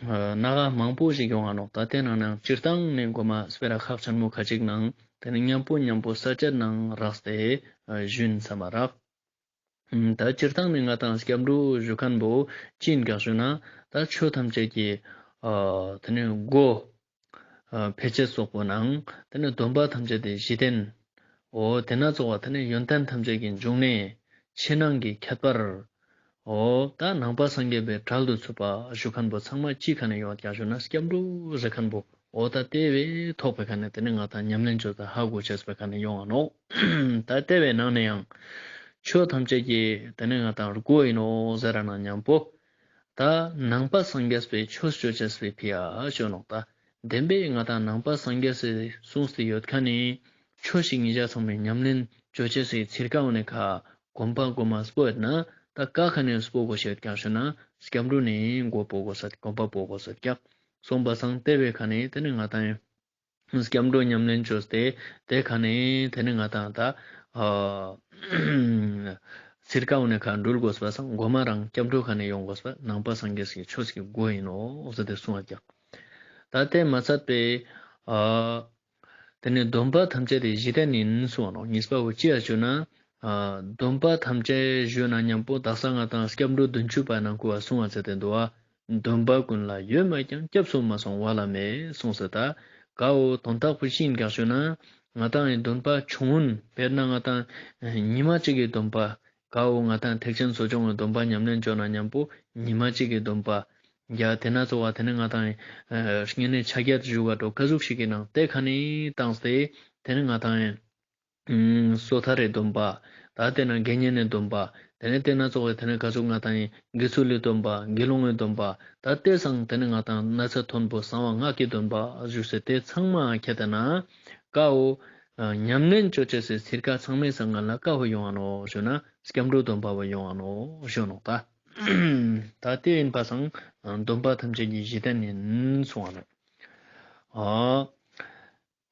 ཨ་ནག་མང་པོ་ཞིག་ཡོང་ང་ནོག་ད་དེ་ནང་ནང་སྤྱིར་བཏང་ནས་གོ་མ་སྤེ་ར་ཁག་ཆེན་མོ་ཁ་ཅིག་ནང་དེ་ནི་མཉམ་པོ་མཉམ་པོ་ས་བཅད་ནང་རགས་ཏེ་ཨ་ཞུན་ས་མ་རག་ད་སྤྱིར་བཏང་ནས་ང་དང་སྐྱབས་འགྲོ་ཞུ་ཁན་བོ་ཅི་ཨིན་ཀྱག་ཞུ་ན། ད་ཆོས་ཐམས་ཅད་ཀྱི་ཨ་དེ་ནི་སྒོ་ཨ་ཕལ་ཆེར་སོགས་པོ་ནང་དེ་ནི་སྡོམ་པ་ཐམས་ཅད་དེ་གཞི་རྟེན། འོ་དེ་ན་ཙོགས་པ་དེ་ནི་ཡོན་ཏན་ཐམས་ཅད་ཀྱི་འབྱུང་གནས། ཕྱི་ནང་གི་ཁྱད་པར། འོ་ད་ནང་པ་སངས་རྒྱས་པའི་གྲལ་དུ་ཚུད་པ་ཞུ་ཁན་བོ་ཚང་མ་ཅི་ཁ་ནས་ཡོང་ཀྱག་ཞུ་ན་སྐྱབས་འགྲོ་ཟེར་ཁན་བོ། འོ་ད་དེ་བས་ཐོག་པའི་ཁ་ནས་དེ་ནི་ང་དང་ཉམས་ལེན་ཅོས་ཏེ་ཧ་གོ་ཅེས་པའི་ཁ་ནས་ཡོང་ང་ནོག་ད་དེ་བས་ནང་ནས་ཡང་ཆོས་ཐམས་ཅད་ཀྱི་དེ་ནི་ང་དང་སྒོ་ཨིན་ནོག་ཟེར་ར་ན་མཉམ་པོ། ད་ནང་པ་སངས་རྒྱས་པའི་ཆོས་ཅོ་ཅེས་པའི་ཕི་ཡ་ཞུ་ནོག་ད་བདེན་པའི་ང་དང་ནང་པ་སངས་རྒྱས་སི་གསུངས་ཏེ་ཡོད་ཁན་ནི་ཆོས་ཤིག་ཉིད་ཆ་ཚང་མའི་ཉམས་ལེན་ཅོ་ཅེས་སི་ཚིར་ཀ་འོ་ནི་ཁ་གོམ་པ་གོ་མ་སྤོ་ཡོད་ན། ད་ཀ་ཁ་ནས་སྤོ་གོ་ཤེས་ཡོད་ཀྱག་ཞུ་ན་སྐྱབས་འགྲོ་ནས་གོ་སྤོ་གོ་ས་གོམ་པ་སྤོ་གོ་ས་ཀྱག་སོང་པ་སང་དེ་བས་ཁ་ནས་དེ་ནི་ང་དང་སྐྱབས་འགྲོ་ཉམས་ལེན་ཅོས་ཏེ་དེ་ཁ་ནས་དེ་ནི་ང་དང་ད་ཨ་ཚིར་ཀ་འོ་ནི་ཁ་འགྲུལ་གོས་པ་སང་གོ་མ་རང་སྐྱབས་འགྲོ་ཁ་ནས་ཡོང་གོས་པ་ནང་པ་སངས་རྒྱས་ཀྱི་ཆོས་ཀྱི་སྒོ་ཨིན་ནོག་ཟེར་ཏེ་གསུངས་ཀྱག་ད་དེ་མ་ཚད་པའི་ཨ་དེ་ནི་སྡོམ་པ་ཐམས་ཅད་དེ་གཞི་རྟེན་ཨིན་གསུངས་ནོག་གཉིས་པ་བོ་ཅི་ཡ་ཞུ་ན། ཨ་སྡོམ་པ་ཐམས་ཅད་ཞུ་ན་མཉམ་པོ་དག་ས་ང་དང་སྐྱབས་འགྲོ་བདུན་ཅུ་པ་ནང་ཁུ་བ་གསུངས་པ་ཚེ་དེ་འདུག་བ། སྡོམ་པ་ཀུན་ལ་ཡོད་མ་ཀྱང་། སྐྱབས་སུ་མ་སོང་བ་ལ་མེད་གསུངས་ཟེར་ད། ཀ་བོ་དོན་དག་པོ་ཅི་ཨིན་ཀྱག་ཞུ་ན། ང་དང་ཨེ་སྡོམ་པ་ཆུང་ངུན་དཔེར་ན་ང་དང་ཉི་མ་གཅིག་གི་སྡོམ་པ། ཀ་བོ་ང་དང་ཐེག་ཆེན་གསོ་སྦྱོང་གི་སྡོམ་པ་ཉམས་ལེན་ཅོ་ན་མཉམ་པོ་ཉི་མ་གཅིག་གི་སྡོམ་པ། ཡ་དེ་ན་ཙོགས་པ་དེ་ནི་ང་དང་ཨ་བསྙེན་གནས་ཆ་བརྒྱད་ཞུ་བ་འགྲོ་ཀ་ཟུག་ཞིག་གི་ནང་དེ་ཁ་ནས་བཏང་སྟེ་དེ་ནི་ང་དང་ཨ་སོ་ཐར་རི་སྡོམ་པ། ད་དེ་ན་དགེ་བསྙེན་ནི་སྡོམ་པ། དེ་ནི་དེ་ན་ཙོགས་པ་དེ་ནི་ཀ་ཟུག་ང་དང་ཨ་དགེ་ཚུལ་ལི་སྡོམ་པ། དགེ་སློང་གི་སྡོམ་པ། ད་དེ་སང་དེ་ནི་ང་དང་ན་ཚ་མཐོན་པོ་གསང་བ་སྔགས་ཀྱི་སྡོམ་པ་ཞུ་སྟེ་དེ་ཚང་མ་ཁྱེར་ཏེ་ན་ཀ་བོ་ཨ་ཉམས་ལེན་ཅོ་ཅེས་སི་ཚིར་ཀ་ཚང་མའི་སང་ང་ལ་ཀ་བོ་ཡོང་ང་ནོག་ཞུ་ན་སྐྱབས་འགྲོ་སྡོམ་པ་བོ་ཡོང་ང་ནོག་ཞུ་ནོག་ད། ད་དེ་ཨིན་པ་སང་སྡོམ་པ་ཐམས་ཅད་ཀྱི་གཞི་རྟེན་ཨིན་གསུངས་པ་ནོག་ཨ་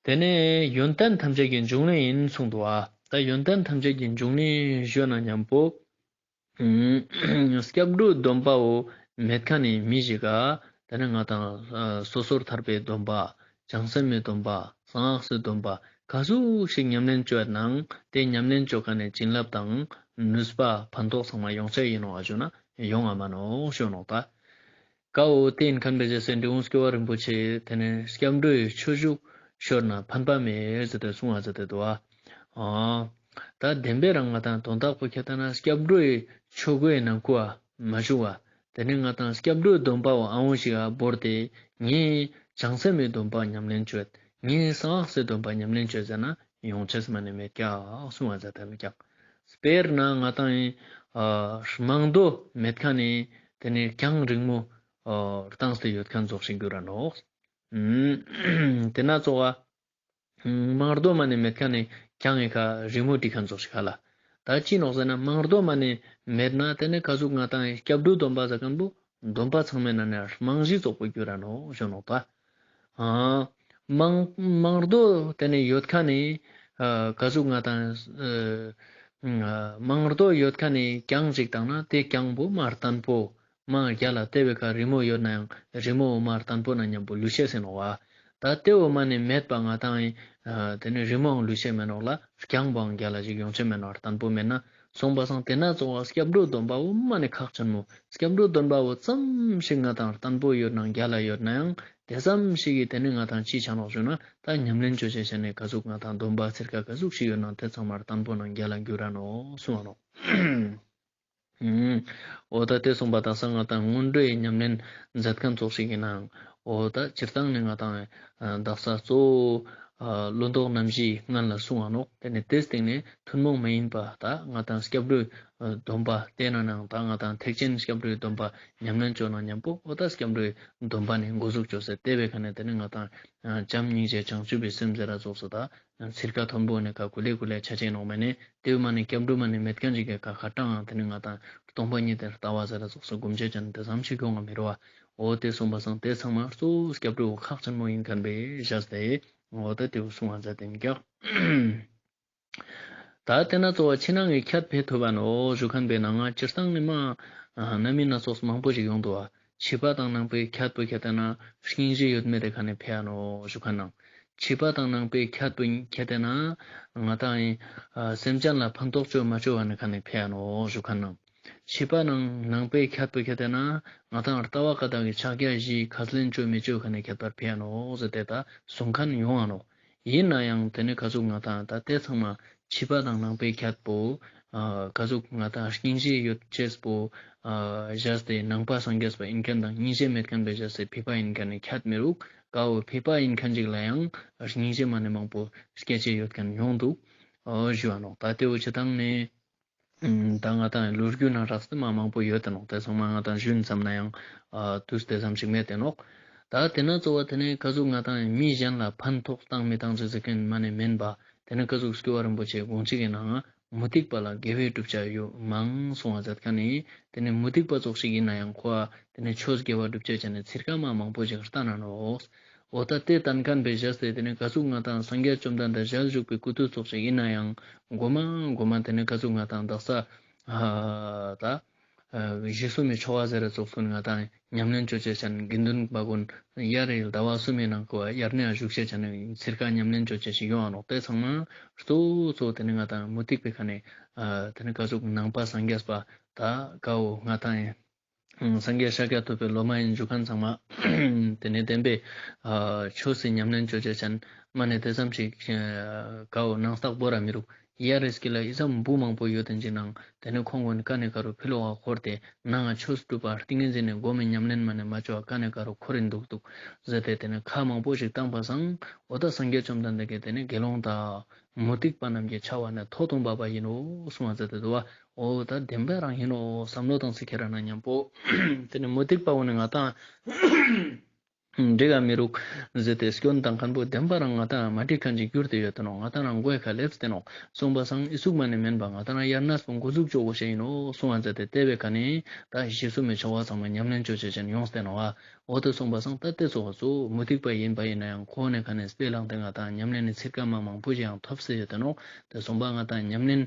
དེ་ནས་ཡོན་ཏན་ཐམས་ཅད་ཀྱི་འབྱུང་གནས་ཨིན་གསུངས་འདུག་ཨ། ད་ཡོན་ཏན་ཐམས་ཅད་ཀྱི་འབྱུང་གནས་ཞུ་ན་མཉམ་པོ་སྐྱབས་འགྲོའི་སྡོམ་པ་བོ་མེད་ཁན་ནི་མི་ཞིག་ག་དེ་ནས་ང་དང་སོ་སོར་ཐར་པའི་སྡོམ་པ། བྱང་སེམས་མའི་སྡོམ་པ། གསང་སྔགས་སི་སྡོམ་པ། ཀ་ཟུག་ཞིག་ཉམས་ལེན་ཅོ་ཡོད་ནའང་དེ་ཉམས་ལེན་ཅོ་ཁན་ནི་བྱིན་རླབས་དང་ནུས་པ་ཕན་ཐོགས་ཚང་མ་ཡོང་ཆ་ཨིན་ནོག་ཨ་ཞུ་ན་ཡོང་ང་མ་ནོག་ཞུ་ནོག་ད། ཀ་བོ་དེ་ཨིན་ཁན་བེ་ཇེ་སེ་འབྲི་གུང་སྐྱོབ་པ་རིན་པོ་ཆེ་དེ་ནས་སྐྱབས་འགྲོའི་ཆོས་ཞུགས་ཤོར་ན་ཕན་པ་མེད་ཟེར་ཏེ་གསུངས་པ་ཟེར་ཏེ་འདུག་ཨ། ད་བདེན་པའི་རང་ང་དང་དོན་དག་པོ་ཁྱེར་ཏེ་ན་སྐྱབས་འགྲོའི་ཆོས་སྒོའི་ནང་ཁུ་བ་མ་ཞུགས་པ། དེ་ནས་ང་དང་སྐྱབས་འགྲོའི་སྡོམ་པ་བོ་ཨ་འོང་ཞིག་ག་བོར་ཏེ་ངས་བྱང་སེམས་མའི་སྡོམ་པ་ཉམས་ལེན་ཅོ་ཡོད། ངས་གསང་སྔགས་སི་སྡོམ་པ་ཉམས་ལེན་ཅོ་ཡོད་ཟེར་ན་ཡོང་ཆེས་མ་ནི་མེད་ཀྱག་གསུངས་པ་ཟེར་ཏེ་ནི་ཀྱག་དཔེར་ན་ང་དང་ཨ་རྨང་རྡོ་མེད་ཁན་ནི་དེ་ནས་གྱང་རིང་མོ་ཨ་བཏང་སྟེ་ཡོད་ཁན་ཙོགས་ཤིག་གྱུར་ར་ནོག་དེ་ན་ཙོགས་པ་རྨང་རྡོ་མ་ནི་མེད་ཁན་ནི་གྱང་ངི་ཁ་རི་མོ་བྲི་ཁན་ཙོགས་ཤིག་ཧ་ལ། ད་ཅི་ནོག་ཟེར་ན་རྨང་རྡོ་མ་ནི་མེད་ན་དེ་ནི་ཀ་ཟུག་ང་དང་སྐྱབས་འགྲོའི་སྡོམ་པ་ཟེར་ཁན་བོ་སྡོམ་པ་ཚང་མའི་ནང་ནས་རྨང་གཞི་ཙོགས་པོ་གྱུར་ར་ནོག་ཞུ་ནོག་ད། ཨ་རྨང་རྨང་རྡོ་དེ་ནི་ཡོད་ཁན་ནི་ཨ་ཀ་ཟུག་ང་དང་ཨ་རྨང་རྡོ་ཡོད་ཁན་ནི་གྱང་ཅིག་བཏང་ན་དེ་གྱང་བོ་མ་བརྟན་པོ། མ་རྒྱ་ལ་དེ་བོའི་ཁ་རི་མོ་ཡོད་ནའང་རི་མོ་མ་བརྟན་པོ་ན་མཉམ་པོ་ལུས་ཤེས་ཟེར་ནོག་པ། ད་དེ་བོ་མ་ནི་མེད་པ་ང་དང་ཨིན། ཨ་དེ་ནི་རི་མོའང་ལུས་ཤེས་མེད་ནོག་ལ་གྱང་བོའང་རྒྱ་ལ་ཞིག་ཡོང་ཆེས་མེད་ནོག་བརྟན་པོ་མེད་ན། སོང་པ་སང་དེ་ན་ཙོགས་པ་སྐྱབས་འགྲོའི་སྡོམ་པ་བོ་མ་ནི་ཁག་ཆེན་མོ། སྐྱབས་འགྲོའི་སྡོམ་པ་བོ་ཙམ་ཞིག་ང་དང་བརྟན་པོ་ཡོད་ནའང་རྒྱ་ལ་ཡོད་ནའང་དེ་ཙམ་ཞིག་གི་དེ་ནི་ང་དང་ཅི་ཆ་ནོག་ཞུ་ན་ད་ཉམས་ལེན་ཅོ་ཅེས་ཆ་ནི་ཀ་ཟུག་ང་དང་སྡོམ་པ་ཚིར་ཀ་ཀ་ཟུག་ཞིག་ཡོད་ནའང་དེ་ཚང་མ་བརྟན་པོ་ནང་རྒྱ་ལ་འགྱུར་ར་ནོག་གསུངས་པ་ནོག་འོ་ད་དེ་སོང་པ་དག་ས་ང་དང་སྔོན་འགྲོའི་ཉམས་ལེན་མཛད་ཁན་ཙོགས་ཤིག་ཨིན་ནའང་འོ་ད་སྤྱིར་བཏང་ནི་ང་དང་ཨ་དག་ས་གཙོ་བོ་ ལོ་ཏོག་རྣམ་བཞིའི་ངན་ལ་སོང་ང་ནོག། ཏེ་ནེ་ཏེའི་སྟེང་ནེ་ཐུན་མོང་མ་ཡིན་པ་ད་ང་དང་སྐྱབས་འགྲོའི་སྡོམ་པ་ཏེ་ན་ནང་ད་ང་དང་ཐེག་ཆེན་སྐྱབས་འགྲོའི་སྡོམ་པ་ཉམས་ལེན་ཅོ་ན་མཉམ་པོ་འོ་ད་སྐྱབས་འགྲོའི་སྡོམ་པ་ནེ་འགོ་ཟུག་ཅོས་ཏེ་ཏེ་བའི་ཁ་ནེ་ཏེ་ནེ་ང་དང་བྱམས་སྙིང་རྗེ་བྱང་ཆུབ་པའི་སེམས་ཟེར་ར་ཙོགས་སུ་ད་ཚིར་ཀ་མཐོན་པོ་ནེ་ཀ་ཀུ་ལེ་ཀུ་ལེ་ཆ་ཆེན་ནོག་མ་ནེ་ཏེ་བོ་མ་ནེ་སྐྱབས་འགྲོ་མ་ནེ་མེད་ཁན་ཅིག་གི་ཀ་ཁ་ཏང་ཏེ་ནེ་ང་དང་སྟོང་པ་ཉིད་དེ་ལྟ་བ་ཟེར་ར་ཙོགས་སུ་སྒོམ་ཆ་ཅན་ཏེ་ཙམ་ཞིག་ཡོང་ང་མི་རུང་བ། འོ་ཏེ་སོང་པ་སང་ཏེ་ཚང་མ་གཙོ་བོ་སྐྱབས་འགྲོ་ཁག་ཆེན་མོ་ཡིན་ཁན་བེ་བཞག་སྟེ་འོ་ད་ཏེ་བོ་གསུང་བ་མཛད་དེ་ཀྱག། ད་ཏེ་ན་གཙོ་བོ་ཕྱི་ནང་གི་ཁྱད་ཕེ་ཐུབ་བ་ནོག་ཞུ་ཁན་བེ་ནང་ང་སྤྱིར་བཏང་ནི་མ་རྣམ་སྨིན་སྣ་ཚོགས་མང་པོ་ཞིག་ཡོང་འདུག་བ། ཕྱི་པ་དང་ནང་པའི་ཁྱད་པོ་ཁྱད་ཏེ་ན་སྙིང་རྗེ་ཡོད་མེད་དེ་ཁ་ནེ་ཕེ་ཡ་ནོག་ཞུ་ཁན་ནང་། ཕྱི་པ་དང་ནང་པའི་ཁྱད་པོ་ཁྱད་ཏེ་ན་ང་དང་ཨིན་སེམས་ཅན་ལ་ཕན་ཐོགས་ཅོ་མ་ཅོ་བ་ནི་ཁ་ནེ་ཕེ་ཡ་ནོག་ཞུ་ཁན་ནང་། ཕྱི་པ་ནང་ནང་པའི་ཁྱད་པོ་ཁྱད་ཏེ་ན་ང་དང་ལྟ་བ་ཀ་དག་གི་ཕྱག་རྒྱ་བཞིའི་ཁས་ལེན་ཅོ་མི་ཅོ་ཁ་ནེ་ཁྱད་པར་ཕེ་ཡ་ནོག་ཟེར་ཏེ་ད་གསུང་ཁན་ཡོང་ང་ནོག། ཡིན་ན་ཡང་ཏེ་ནེ་ཀ་ཟུག་ང་དང་ད་ཏེ་ཚང་མ་ཕྱི་པ་དང་ནང་པའི་ཁྱད་པོ་ཨ་ཀ་ཟུག་ང་དང་སྙིང་རྗེ་ཡོད་ཅེས་པོ་ཨ་བཞག་སྟེ་ནང་པ་སངས་རྒྱས་པ་ཡིན་ཁན་དང་སྙིང་རྗེ་མེད་ཁན་བེ་བཞག་སྟེ་ཕྱི་པ་ཡིན་ཁན་ནི་ཁྱད་མི་རུག། ཀ་བོ་ཕྱི་པ་ཡིན་ཁན་ཅིག་ལ་ཡང་སྙིང་རྗེ་མ་ནེ་མང་པོ་སྐྱེ་ཅེས་ཡོད་ཁན་ཡོང་འདུག། འོ་ཞུ་བ་ནོག། ད་ཏེ་བོ་ཅི་ཐང་ནེ་ད་ང་དང་ལོ་རྒྱུས་ནང་རགས་ཏེ་མ་མང་པོ་ཡོད་དེ་ནོག། ཏེ་ཚང་མ་ང་དང་ཞུན་ཙམ་ན་ཡང་ཨ་དུས་ཏེ་ཙམ་ཞིག་མེད་དེ་ནོག། ད་ཏེ་ན་གཙོ་བོ་ཏེ་ནེ་ཀ་ཟུག་ང་དང་མི་གཞན་ལ་ཕན་ཐོགས་བཏང་མི་བཏང་ཟེར་ཟེར་ཁན་མ་ནེ་མེན་པ། ཏེ་ནེ་ཀ་ཟུག་སྐྱོབ་པ་རིན་པོ་ཆེ་དགོངས་གཅིག་གི་ནང་ང་མུ་སྟེགས་པ་ལ་དགེ་བའི་བསྒྲུབ་བྱ་ཡོད་མང་གསུང་བ་མཛད་ཁན་ནི་ཏེ་ནེ་མུ་སྟེགས་པ་ཙོགས་ཤིག་ཡིན་ན་ཡང་ཁོ་ཏེ་ནེ་ཆོས་དགེ་བ་བསྒྲུབ་བྱ་ཅན་ནི་ཚིར་ཀ་མ་མང་པོ་ཞིག་ལྟ་ན་ནོག། འོ་ད་ཏེ་ལྟན་ཁན་བེ་བཞག་སྟེ་ཏེ་ནེ་ཀ་ཟུག་ང་དང་སངས་རྒྱས་བཅོམ་ལྡན་འདས་ཞལ་བཞུགས་པའི་སྐུ་དུས་ཙོགས་ཤིག་ཡིན་ན་ཡང་གོ་མ་གོ་མ་ཏེ་ནེ་ཀ་ཟུག་ང་དང་དག་ས་ཨ་ད་ཨ་ཞེ་སུ་མའི་ཆོ་ག་ཟེར་ར་ཙོགས་སུ་ང་དང་ཉམས་ལེན་ཅོ་ཅེས་ཅན་དགེ་འདུན་པ་གུན་དབྱར་རི་ཟླ་བ་གསུམ་མི་ནང་ཁོ་དབྱར་གནས་བཞུགས་ཅེས་ཅན་ཚིར་ཀ་ཉམས་ལེན་ཅོ་ཅེས་ཤིག་ཡོང་ང་ནོག། ཏེ་ཚང་མ་གཙོ་བོ་གཙོ་བོ་ཏེ་ནེ་ང་དང་མུ་སྟེགས་པའི་ཁ་ནེ་ཨ་ཏེ་ནེ་ཀ་ཟུག་ནང་པ་སངས་རྒྱས་པ་ད་ཀ་བོ་ང་དང་སངས་རྒྱས་ཤཱཀྱ་ཐུབ་པའི་སློབ་མ་ཡིན་ཞུ་ཁན་ཚང་མ་ཏེ་ནེ་བདེན་པའི་ཨ་ཆོས་སི་ཉམས་ལེན་ཅོ་ཅེས་ཅན་མ་ནེ་ཏེ་ཙམ་ཞིག་ཨ་ཀ་བོ་ནང་རྟགས་བོ་ར་མི་རུག། དབྱར་རི་སྐྱིད་ལ་ཨི་ཙམ་འབུ་མང་པོ་ཡོད་དེ་ཅིག་ནང་ཏེ་ནེ་ཁོང་གུན་ཀ་ནེ་ཀ་རུ་ཕི་ལོག་ག་འཁོར་ཏེ་ནང་ང་ཆོས་སྒྲུབ་པ་ཏིང་ངེ་འཛིན་ནི་སྒོམ་མི་ཉམས་ལེན་མ་ནེ་མ་ཅོ་བ་ཀ་ནེ་ཀ་རུ་འཁོར་རིན་འདུག་འདུག་ཟེར་ཏེ་ཏེ་ནེ་ཁ་མང་པོ་ཞིག་བཏང་པ་སང་འོ་ད་སངས་རྒྱས་བཅོམ་ལྡན་འདས་ཀྱིས་ཏེ་ནེ་དགེ་སློང་དག་མུ་སྟེགས་པ་རྣམས་ཀྱི་ཆ་བ་ནི་ཐོག་མཐོན་པོ་པ་ཡིན་ནོ་གསུང་བ་མཛད་དེ་འདུག་བ། འོ་ད་བདེན་པ་རང་ཡིན་ནོ་བསམ་བློ་བཏང་སྟེ་ཁྱེར་ན་མཉམ་པོ་ཏེ་ནེ་མུ་སྟེགས་པ་བོ་ནི་ང་དང་འགྲིག་ག་མི་རུག་ཟེར་ཏེ་སྐྱོན་བཏང་ཁན་བོ་བདེན་པ་རང་ང་དང་མ་འགྲིག་ཁན་ཅིག་གྱུར་ཏེ་ཡོད་དེ་ནོག། ང་དང་རང་མགོའི་ཁ་སླེབས་ཏེ་ནོག་གསུངས་པ་སང་ཨི་ཟུག་མ་ནེ་མེན་པ་ང་དང་རང་དབྱར་གནས་པོ་འགོ་འཛུགས་ཅོ་གོས་ཤེས་ཡིན་ནོ་གསུང་བ་མཛད་དེ་ཏེ་བའི་ཁ་ནེ་ད་ཞེ་སུ་མའི་ཆོ་ག་ཚང་མ་ཉམས་ལེན་ཅོ་ཅེས་ཅན་ཡོངས་ཏེ་ནོག་བ། འོ་ཏེ་གསུངས་པ་སང་ད་ཏེ་ཙོགས་སུ་མུ་སྟེགས་པ་ཡིན་པ་ཡིན་ན་ཡང་ཁོ་ནེ་ཁ་ནེ་དཔེ་བླངས་ཏེ་ང་དང་ཉམས་ལེན་ནི་ཚིར་ཀ་མ་མང་པོ་ཞིག་ཡང་ཐོབ་སྟེ་ཡོད་དེ་ནོག། ཏེ་གསུངས་པ་ང་དང་ཉམས་ལེན་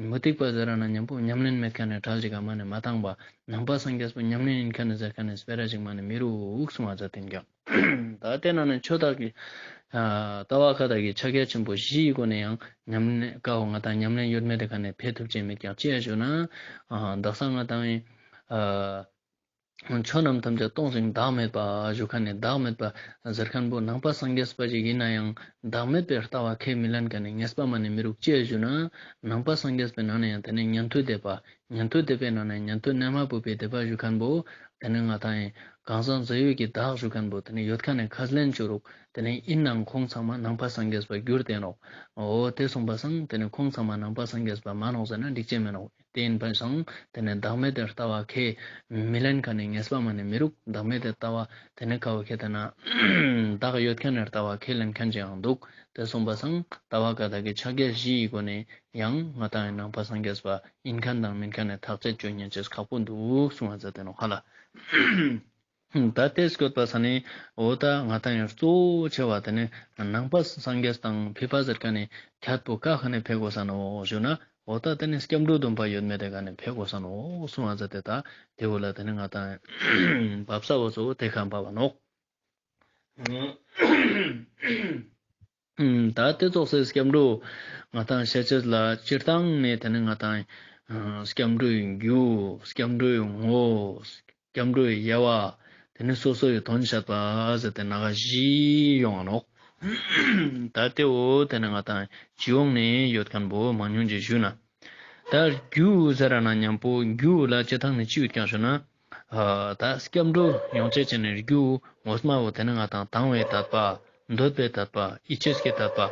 མུ་སྟེགས་པ་ཟེར་ར་ན་མཉམ་པོ་ཉམས་ལེན་མེད་ཁན་ནི་གྲལ་ཅིག་ག་མ་ནེ་མ་བཏང་བ། ནང་པ་སངས་རྒྱས་པོ་ཉམས་ལེན་ཡིན་ཁན་ནི་ཟེར་ཁན་ནི་སྤེ་ར་ཅིག་མ་ནེ་མི་རུག་གསུང་བ་མཛད་དེ་ཀྱག། ད་ཏེ་ན་ནི་ཆོས་བདག་གི་ཨ་ལྟ་བ་ཁ་བདག་གི་ཕྱག་རྒྱ་ཆེན་པོ་བཞིའི་སྒོ་ནེ་ཡང་ཉམས་ལེན་ཀ་བོ་ང་དང་ཉམས་ལེན་ཡོད་མེད་དེ་ཁ་ནེ་ཕེ་ཐུབ་ཅེས་མེད་ཀྱག་ཅི་ཡ་ཞུ་ན་ཨ་དག་ས་ང་དང་ཨ་ཆོས་རྣམས་ཐམས་ཅད་སྟོང་ཞིང་བདག་མེད་པ་ཞུ་ཁན་ནི་བདག་མེད་པ་ཟེར་ཁན་བོ་ནང་པ་སངས་རྒྱས་པ་ཞིག་ཡིན་ན་ཡང་བདག་མེད་པའི་ལྟ་བ་ཁས་མི་ལེན་ཁན་ནི་ངེས་པ་མ་ནེ་མི་རུག་ཅི་ཡ་ཞུ་ན་ནང་པ་སངས་རྒྱས་པའི་ནང་ནེ་ཡང་ཏེ་ནེ་ཉན་ཐོས་སྡེ་པ་ཉན་ཐོས་སྡེ་པའི་ནང་ནེ་ཉན་ཐོས་རྣལ་མ་བུ་པའི་སྡེ་པ་ཞུ་ཁན་བོ་ཏེ་ནེ་ང་དང་ཡང་གང་ཟག་རྫས་ཡོད་ཀྱི་བདག་ཞུ་ཁན་བོ་ཏེ་ནེ་ཡོད་ཁན་ནི་ཁས་ལེན་ཅོ་རུག། ཏེ་ནེ་ཡིན་ནའང་ཁོང་ཚང་མ་ནང་པ་སངས་རྒྱས་པ་གྱུར་ཏེ་ནོག། འོ་ཏེ་གསུངས་པ་སང་ཏེ་ནེ་ཁོང་ཚང་མ་ནང་པ་སངས་རྒྱས་པ་མ་ནོག་ཟེར་ན་འགྲིག་ཅེས་མེད་ནོག། ཏེ་ཡིན་པ་སང་ཏེ་ནེ་བདག་མེད་དེ་ལྟ་བ་ཁས་མི་ལེན་ཁན་ནི་ངེས་པ་མ་ནེ་མི་རུག། བདག་མེད་དེ་ལྟ་བ་ཏེ་ནེ་ཀ་བོ་ཁས་ཏེ་ན་བདག་ཡོད་ཁན་ནི་ལྟ་བ་ཁས་ལེན་ཁན་ཅིག་ཡང་འདུག། ཏེ་གསུངས་པ་སང་ལྟ་བ་ཀ་དག་གི་ཕྱག་རྒྱ་བཞི་ཡི་སྒོ་ནེ་ཡང་ང་དང་ཡང་ནང་པ་སངས་རྒྱས་པ་ཡིན་ཁན་དང་མིན་ཁན་ནི་ཐག་བཅད་ཅོ་ཉན་ཅེས་ཁག་པོ་འདུག་གསུང་བ་མཛད་དེ་ནོག་ཧ་ལ། ད་ཏེ་སྐྱོད་པ་ས་ནེ་འོ་ད་ང་དང་ཡང་གཙོ་བོ་ཆེ་བ་ཏེ་ནེ་ནང་པ་སངས་རྒྱས་དང་ཕི་པ་ཟེར་ཁན་ནི་ཁྱད་པོ་ཀ་ཁ་ནེ་ཕེ་གོས་ས་ནོག་ཞུ་ན་འོ་ད་ཏེ་ནེ་སྐྱབས་འགྲོའི་སྡོམ་པ་ཡོད་མེད་དེ་ཀ་ནེ་ཕེ་གོས་ས་ནོག་གསུང་བ་མཛད་དེ་ད་ཏེ་བོ་ལ་ཏེ་ནེ་ང་དང་བབས་ས་བོ་གཙོ་བོ་ཏེ་ཁ་བབས་པ་ནོག། ད་ཏེ་ཙོགས་སེ་སྐྱབས་འགྲོ་ང་དང་བཤད་ཅེས་ལ་སྤྱིར་བཏང་ནེ་ཏེ་ནེ་ང་དང་སྐྱབས་འགྲོའི་རྒྱུ། སྐྱབས་འགྲོའི་ངོ་བོ། སྐྱབས་འགྲོའི་དབྱེ་བ། ཏེ་ནེ་སོ་སོའི་དོན་བཤད་པ་ཟེར་ཏེ་ན་ག་བཞི་ཡོང་ང་ནོག། ད་ཏེ་བོ་ཏེ་ནེ་ང་དང་སྤྱི་ཡོངས་ནེ་ཡོད་ཁན་བོ་མང་ཉུང་ཅིག་ཞུ་ན། ད་རྒྱུ་ཟེར་ར་ན་མཉམ་པོ་རྒྱུ་ལ་སྤྱིར་བཏང་ནེ་ཅི་ཡོད་ཀྱག་ཞུ་ན། ཨ་ད་སྐྱབས་འགྲོ་ཡོང་ཅེས་ཅན་ནི་རྒྱུ་ངོ་མ་བོ་ཏེ་ནེ་ང་དང་དང་བའི་དད་པ། འདོད་པའི་དད་པ། ཡིད་ཆེས་ཀྱི་དད་པ།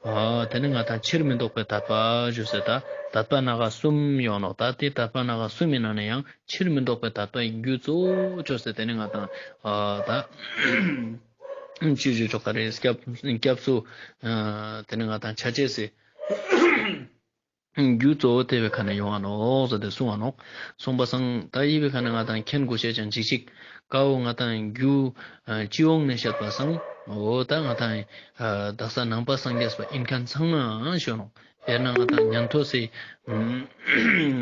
ཨ་དེ་ནི་ང་དང་ཕྱིར་མི་ལྡོག་པའི་དད་པ་ཞུས་སེ་ད་དད་པ་སྣ་ཁ་གསུམ་ཡོང་ནོག། ད་དེ་དད་པ་སྣ་ཁ་གསུམ་ཡིན་ན་ནི་ཡང་ཕྱིར་མི་ལྡོག་པའི་དད་པའི་རྒྱུ་གཙོ་བོ་ཅོས་སེ་དེ་ནི་ང་དང་ཨ་ད་ཅི་ཞུ་ཆོག་ག་རེ། སྐྱབས་སྐྱབས་སུ་ཨ་དེ་ནི་ང་དང་ཆ་ཅེས་སི་རྒྱུ་གཙོ་བོ་དེ་བོའི་ཁ་ནས་ཡོང་ང་ནོག་ཟེར་ཏེ་གསུངས་པ་ནོག། གསུངས་པ་སང་ད་འི་བོའི་ཁ་ནས་ང་དང་མཁྱེན་དགོས་ཤེས་ཅན་ཅིག་ཅིག་ཀ་བོ་ང་དང་རྒྱུ་ཨ་སྤྱི་ཡོངས་ནས་བཤད་པ་སང་འོ་ད་ང་དང་ཨ་དག་ས་ནང་པ་སངས་རྒྱས་པ་ཨིན་ཁན་ཚང་མའང་ཞུ་ནོག། དཔེར་ན་ང་དང་ཉན་ཐོས་སི་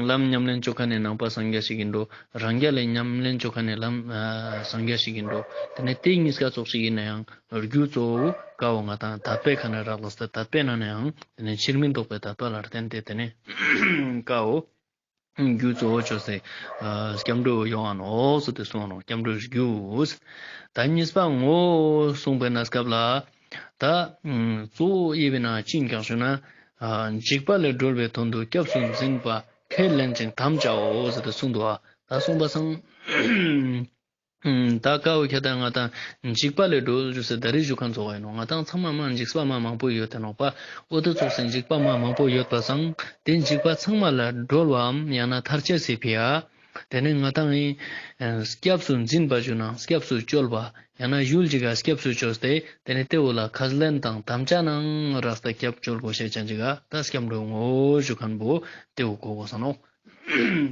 ལམ་ཉམས་ལེན་ཅོ་ཁན་ནི་ནང་པ་སངས་རྒྱས་ཤིག་ཨིན་འགྲོ། རང་རྒྱལ་ལི་ཉམས་ལེན་ཅོ་ཁན་ནི་ལམ་ཨ་སངས་རྒྱས་ཤིག་ཨིན་འགྲོ། དེ་ནས་དེ་གཉིས་ཀ་ཙོགས་ཤིག་ཨིན་ན་ཡང་རྒྱུ་གཙོ་བོ་ཀ་བོ་ང་དང་དད་པའི་ཁ་ནས་རག་ལས་ཏེ་དད་པའི་ནང་ནས་ཡང་དེ་ནས་ཕྱིར་མི་ལྡོག་པའི་དད་པ་ལ་བརྟེན་ཏེ་དེ་ནས་ཀ་བོ་རྒྱུ་གཙོ་བོ་ཅོས་སེ་ཨ་སྐྱབས་འགྲོ་ཡོང་ང་ནོག་ཟེར་ཏེ་གསུངས་ནོག། སྐྱབས་འགྲོའི་རྒྱུ། ད་གཉིས་པ་ངོ་བོ་གསུངས་པའི་གནས་སྐབས་ལ་ད་གཙོ་བོ་འི་བོའི་ནང་ཅི་ཨིན་ཀྱང་ཞུ་ན་ཨ་འཇིགས་པ་ལས་སྒྲོལ་བའི་དོན་དུ་སྐྱབས་སུ་འཛིན་པ་ཁས་ལེན་ཅིང་དམ་བཅའ་འོ་ཟེར་ཏེ་གསུངས་འདུག་པ། ད་གསུངས་པ་སང་ད་ཀ་བོ་ཁྱད་ད་ང་དང་འཇིགས་པ་ལས་སྒྲོལ་ཞུས་སེ་ད་རེས་ཞུ་ཁན་ཙོགས་ཨིན་ནོག། ང་དང་ཚང་མ་མ་འཇིགས་པ་མ་མང་པོ་ཡོད་དེ་ནོག་པ། འོ་དེ་ཙོགས་སེ་འཇིགས་པ་མ་མང་པོ་ཡོད་པ་སང་དེ་འཇིགས་པ་ཚང་མ་ལས་སྒྲོལ་བའམ་ཡང་ན་ཐར་ཅེས་སི་ཕི་ཡ་དེ་ནས་ང་དང་ཨེ་སྐྱབས་སུ་འཛིན་པ་ཞུ་ན་སྐྱབས་སུ་བཅོལ་བ་ཡང་ན་ཡུལ་ཅིག་ག་སྐྱབས་སུ་བཅོས་ཏེ་དེ་ནས་དེ་བོ་ལ་ཁས་ལེན་དང་དམ་བཅའ་ནང་རགས་ཏེ་སྐྱབས་བཅོལ་དགོས་ཤེས་ཅན་ཅིག་ག་ད་སྐྱབས་འགྲོའི་ངོ་བོ་ཞུ་ཁན་བོ་དེ་བོ་གོ་དགོས་ས་ནོག།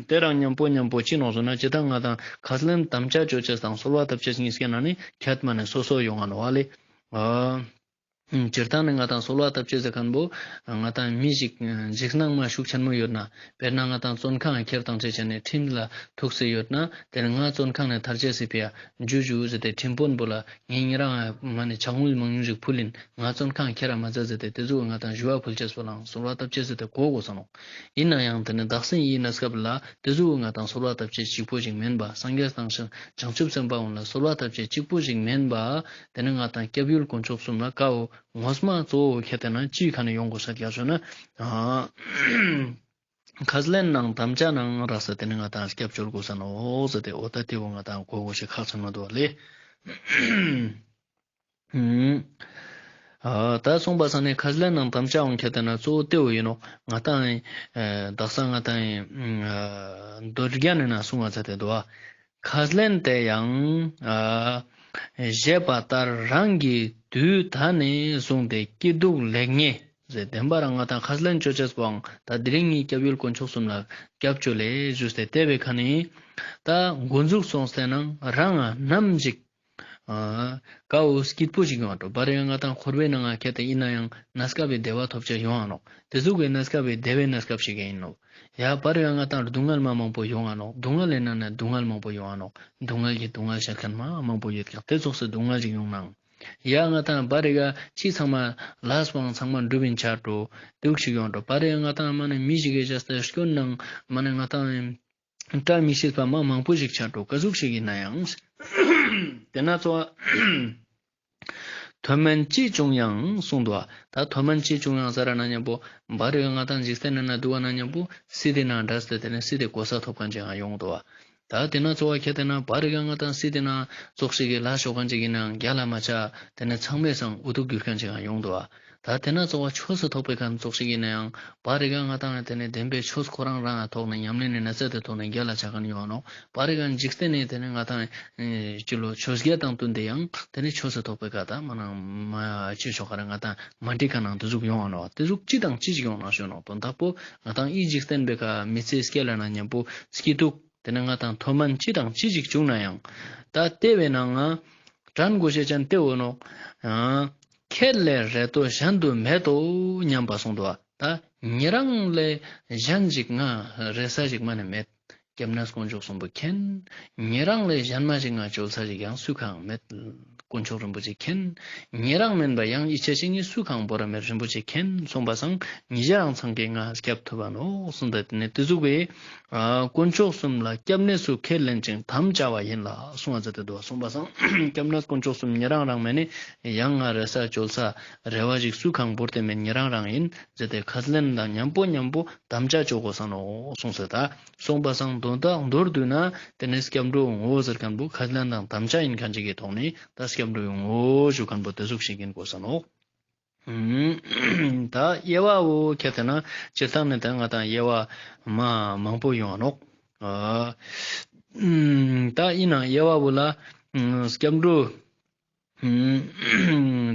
དེ་རང་མཉམ་པོ་མཉམ་པོ་ཅི་ནོག་ཟེར་ན་ཅི་ད་ང་དང་ཁས་ལེན་དམ་བཅའ་ཅོ་ཅེས་དང་གསོལ་བ་བཏབ་ཅེས་གཉིས་ཀའི་ནང་ནས་ཁྱད་མ་ནས་སོ་སོ་ཡོང་ང་ནོག་པ་ལེ། ཨ་སྤྱིར་བཏང་ནས་ང་དང་གསོལ་བ་བཏབ་ཅེས་ཟེར་ཁན་བོ་ང་དང་མི་ཞིག་འཇིགས་སྣང་མ་ཤུགས་ཆེན་མོ་ཡོད་ན། དཔེར་ན་ང་དང་བཙོན་ཁང་ཁྱེར་བཏང་ཅེས་ཅན་ནི་ཁྲིམས་ལ་ཐུག་སེ་ཡོད་ན་དེ་ནས་ང་བཙོན་ཁང་ནས་ཐར་ཅེས་སི་ཕི་ཡ་ཇུ་ཇུ་ཟེར་ཏེ་ཁྲིམས་དཔོན་བོ་ལ་ངས་ཉེ་རང་མ་ནི་ཕྱག་དངུལ་མང་ཉུང་ཞིག་ཕུལ་ཨིན། ང་བཙོན་ཁང་ཁྱེར་ར་མ་ཛད་ཟེར་ཏེ་དེ་ཟུག་ང་དང་ཞུ་བ་ཕུལ་ཅེས་པོ་ལའང་གསོལ་བ་བཏབ་ཅེས་ཟེར་ཏེ་གོ་དགོས་ས་ནོག། ཨིན་ན་ཡང་དེ་ནས་དག་ས་འི་གནས་སྐབས་ལ་དེ་ཟུག་ང་དང་གསོལ་བ་བཏབ་ཅེས་གཅིག་པོ་ཞིག་མེན་པ། སངས་རྒྱས་དང་བྱང་ཆུབ་སེམས་དཔའ་འོ་ལ་གསོལ་བ་བཏབ་ཅེས་གཅིག་པོ་ཞིག་མེན་པ། དེ་ནས་ང་དང་སྐྱབས་ཡུལ་དཀོན་མཆོག་གསུམ་ལ་ཀ་བོ་ངོ་མ་གཙོ་བོ་ཁྱད་དེ་ན་ཅིའི་ཁ་ནས་ཡོང་དགོས་ས་རྒྱ་ཞུ་ན་ཨ་ཁས་ལེན་ནང་དམ་བཅའ་ནང་རགས་ཏེ་དེ་ནས་ང་དང་སྐྱབས་བཅོལ་དགོས་ས་ནོག་ཟེར་ཏེ་འོ་ད་དེ་བོ་ང་དང་གོ་དགོས་ཤེས་ཁག་ཆེན་མོ་འདུག་པ་ལེ། ཨ་ད་གསུངས་པ་སང་ནས་ཁས་ལེན་ནང་དམ་བཅའ་འོང་ཁྱད་དེ་ན་གཙོ་བོ་དེ་བོ་ཨིན་ནོག། ང་དང་ཨེ་དག་ས་ང་དང་ཨེ་མདོ་རྒྱན་ནི་ནང་གསུངས་པ་ཚ་དེ་འདུག་པ། ཁས་ལེན་དེ་ཡང་ཨ་བཞེས་པ་ལྟར་རང་གི་དུས་ད་ནས་བཟུང་སྟེ་སྐྱིད་སྡུག་ལེགས་ཉེས་ཟེར་བདེན་པ་རང་ང་དང་ཁས་ལེན་ཅོ་ཅེས་པོའང་ད་དེ་རིང་ངའི་སྐྱབས་ཡུལ་དཀོན་མཆོག་གསུམ་ལ་སྐྱབས་བཅོལ་ལེ་ཞུས་ཏེ་དེ་བོའི་ཁ་ནས་ད་འགོ་འཛུགས་སོང་སྟེ་ནང་རང་ང་ནམ་ཞིག་ཨ་ཀ་བོ་སྐྱིད་པོ་ཞིག་ཡོང་བ་འགྲོ། བར་ཡང་ང་དང་འཁོར་བའི་ནང་ང་ཁྱད་དེ་ཨིན་ན་ཡང་གནས་སྐབས་པའི་བདེ་བ་ཐོབ་ཅེས་ཡོང་ང་ནོག། དེ་ཟུག་གི་གནས་སྐབས་པའི་བདེ་བའི་གནས་སྐབས་ཤིག་ཨིན་ནོག། ཡ་བར་ཡང་ང་དང་སྡུག་བསྔལ་མ་མང་པོ་ཡོང་ང་ནོག། སྡུག་བསྔལ་ཨིན་ན་ན་སྡུག་བསྔལ་མང་པོ་ཡོང་ང་ནོག། སྡུག་བསྔལ་གྱི་སྡུག་བསྔལ་ཤར་ཁན་མ་མང་པོ་ཡོད་ཀྱག། དེ་ཙོགས་སི་སྡུག་བསྔལ་ཞིག་ཡོང་ནའང་ཡ་ང་དང་བར་ཡང་ཅི་ཚང་མ་ལས་པོའང་ཚང་མ་འགྲུབ་ཨིན་ཆ་འགྲོ་དེ་ཟུག་ཞིག་ཡོང་འགྲོ། བར་ཡང་ང་དང་མ་ནི་མི་ཞིག་གི་བྱས་ཏེ་སྐྱོན་ནང་མ་ནི་ང་དང་བཀྲ་མི་ཤིས་པ་མ་མང་པོ་ཞིག་ཆ་འགྲོ་ག་ཟུག་ཞིག་ཨིན་ན་ཡང་། དེ་ན་གཙོ་བོ་མཐོ་དམན་ཅི་བྱུང་ཡང་གསུངས་འདུག་པ། ད་མཐོ་དམན་ཅི་བྱུང་ཡང་ཟེར་ན་མཉམ་པོ་བར་ཡང་ང་དང་འཇིག་རྟེན་ནི་ན་འདུག་པ་ན་མཉམ་པོ་སྲིད་དེ་ན་འདྲ་སྟེ་དེ་ནས་སྲིད་དེ་གོ་ས་ཐོབ་ཁན་ཅིག་ཡང་ཡོང་འདུག་པ། ད་དེ་ན་གཙོ་བོ་ཁྱད་དེ་ན་བར་ཡང་ང་དང་སྲིད་དེ་ན་ཙོགས་ཤིག་གི་ལ་ཤོག་ཁན་ཅིག་ཨིན་ནའང་རྒྱལ་ལ་མ་ཆ་དེ་ནས་ཚང་མའི་སང་འུ་ཐུག་གྱུར་ཁན་ཅིག་ཡང་ཡོང་འདུག་པ། ད་དེ་ན་གཙོ་བོ་ཆོས་སུ་ཐོགས་པའི་ཁ་ཙོགས་ཤིག་ཨིན་ན་ཡང་བར་རི་ག་ང་དང་དེ་ནས་བདེན་པའི་ཆོས་ཁོ་རང་རང་ཐོག་ནས་ཉམས་ལེན་ནི་ན་ཚ་དེ་ཐོག་ནས་རྒྱལ་ལ་ཆ་ཁན་ཡོང་ནོག། བར་རི་ག་འཇིག་རྟེན་ནི་དེ་ནས་ང་དང་ཅི་ལོ་ཆོས་བརྒྱད་དང་བསྟུན་ཏེ་ཡང་དེ་ནས་ཆོས་སུ་ཐོགས་པའི་ཁ་ད་མ་ནང་མ་ཅི་ཆོག་ག་ར་ང་དང་མ་འགྲིག་ཁན་ནང་དེ་ཟུག་ཡོང་ནོག། དེ་ཟུག་ཅི་དང་ཅི་ཞིག་ཡོང་ནོག་ཞུ་ནོག། དོན་དག་པོ་ང་དང་འི་འཇིག་རྟེན་པའི་ཁ་མི་ཚེ་སྐྱེལ་ལ་ན་མཉམ་པོ་སྐྱིད་སྡུག་དེ་ནས་ང་དང་མཐོ་དམན་ཅི་དང་ཅི་ཞིག་བྱུང་ན་ཡང་ད་དེ་བའི་ནང་ང་དྲན་དགོས་ཤེས་ཅན་དེ་འོ་ནོག། ཨ་ཁྱེད་ལས་རེ་ལྟོས་གཞན་དུ་མེད་དོ་སྙམ་པ་གསུངས་འདུག་པ། ད་ཉེ་རང་ལས་གཞན་ཞིག་ང་རེ་ས་ཞིག་མ་ནས་མེད། སྐྱབས་གནས་དཀོན་མཆོག་གསུམ་པོ་མཁྱེན། ཉེ་རང་ལས་གཞན་མ་ཞིག་ང་བཅོལ་ས་ཞིག་ཡང་སུ་གང་མེད། དཀོན་མཆོག་རིན་པོ་ཆེ་མཁྱེན། ཉེ་རང་མེན་པ་ཡང་ཡིད་ཆེས་ཤིག་ངས་སུ་གང་བོར་མེད། རིན་པོ་ཆེ་མཁྱེན་གསུངས་པ་སང་ཉེ་རང་ཚང་གི་ང་སྐྱབས་ཐུབ་པ་ནོག་གསུངས་ཏེ་དེ་ནས་དེ་ཟུག་གི་ཨ་དཀོན་མཆོག་གསུམ་ལ་སྐྱབས་གནས་སུ་ཁས་ལེན་ཅིང་དམ་བཅའ་བ་ཡིན་ལ་གསུངས་པ་ཟེར་ཏེ་འདུག་པ། གསུངས་པ་སང་སྐྱབས་གནས་དཀོན་མཆོག་གསུམ་ཉེ་རང་རང་མེན་ནི་ཡང་ང་རེ་ས་བཅོལ་ས་རེ་བ་ཞིག་སུ་གང་བོར་ཏེ་མེད། ཉེ་རང་རང་ཡིན་ཟེར་ཏེ་ཁས་ལེན་དང་མཉམ་པོ་མཉམ་པོ་དམ་བཅའ་བཅོ་དགོས་ས་ནོག་གསུངས་ཟེར་ད། གསུངས་པ་སང་དོན་དག་མདོར་བསྡུས་ན་དེ་ནས་སྐྱབས་འགྲོའི་ངོ་བོ་ཟེར་ཁན་བོ་ཁས་ལེན་དང་དམ་བཅའ་ཡིན་ཁན་ཅིག་གི་ཐོག་ནས་ད་སྐྱབས་ སྐྱབས་འགྲོ་ཡོང་ངོ་ཞུ་མཁན་པོ་དེ་ཟུག་ཤིག་ཡིན་དགོས་ས་ནོག། ད་དབྱེ་བ་བོ་ཁྱེར་ཏེ་ན་སྤྱིར་བཏང་ནས་ད་ང་དང་དབྱེ་བ་མ་མང་པོ་ཡོང་ང་ནོག། ཨ་ད་ཡིན་ནའང་དབྱེ་བ་བོ་ལ་སྐྱབས་འགྲོ་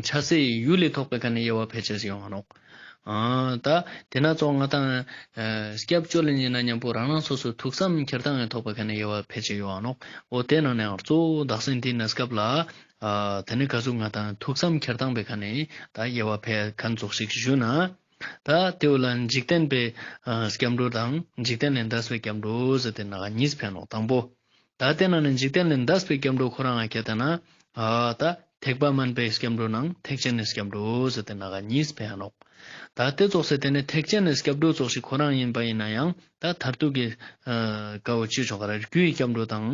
ཆ་སའི་ཡུལ་ལས་ཐོགས་པའི་ཁ་ནས་དབྱེ་བ་ཕལ་ཆེར་ཡོང་ང་ནོག། ཨ་ད་དེ་ན་ཙོགས་ང་དང་ཨ་སྐྱབས་བཅོལ་ལེན་ཡིན་ན་མཉམ་པོ་རང་རང་སོ་སོའི་ཐུགས་བསམ་འཁྱེར་སྟངས་ལས་ཐོགས་པའི་ཁ་ནས་དབྱེ་བ་ཕལ་ཆེར་ཡོང་ང་ནོག། འོ་དེ་ནང་ནས་ཡང་གཙོ་བོ་བདག་འཛིན་དེ་གནས་སྐབས་ལ་ཨ་དེ་ནས་ག་ཟུག་ང་དང་ཐུགས་བསམ་འཁྱེར་སྟངས་པའི་ཁ་ནས་ད་དབྱེ་བ་ཕལ་མཁན་ཙོགས་ཤིག་ཞུ་ན། ད་དེ་བོ་ལ་འཇིག་རྟེན་པའི་ཨ་སྐྱབས་འགྲོ་དང་འཇིག་རྟེན་ལས་འདས་པའི་སྐྱབས་འགྲོ་ཟེར་ཏེ་ནང་གཉིས་ཕལ་ནོག། དང་པོ། ད་དེ་ནང་ནས་འཇིག་རྟེན་ལས་འདས་པའི་སྐྱབས་འགྲོ་ཁོ་རང་ང་ཁྱེར་ཏེ་ན་ཨ་ད་ཐེག་པ་དམན་པའི་སྐྱབས་འགྲོ་ནང་ཐེག་ཆེན་ནི་སྐྱབས་འགྲོ་ཟེར་ཏེ་ནང་གཉིས་ཕལ་ནོག། ད་དེ་ཙོགས་སེ་དེ་ནས་ཐེག་ཆེན་ནི་སྐྱབས་འགྲོ་ཙོགས་ཤིག་ཁོ་རང་ཡིན་པ་ཡིན་ན་ཡང་ད་མཐར་ཐུག་གི་ཨ་ཀ་བོ་ཅི་ཆོག་ག་ར་རྒྱུའི་སྐྱབས་འགྲོ་དང་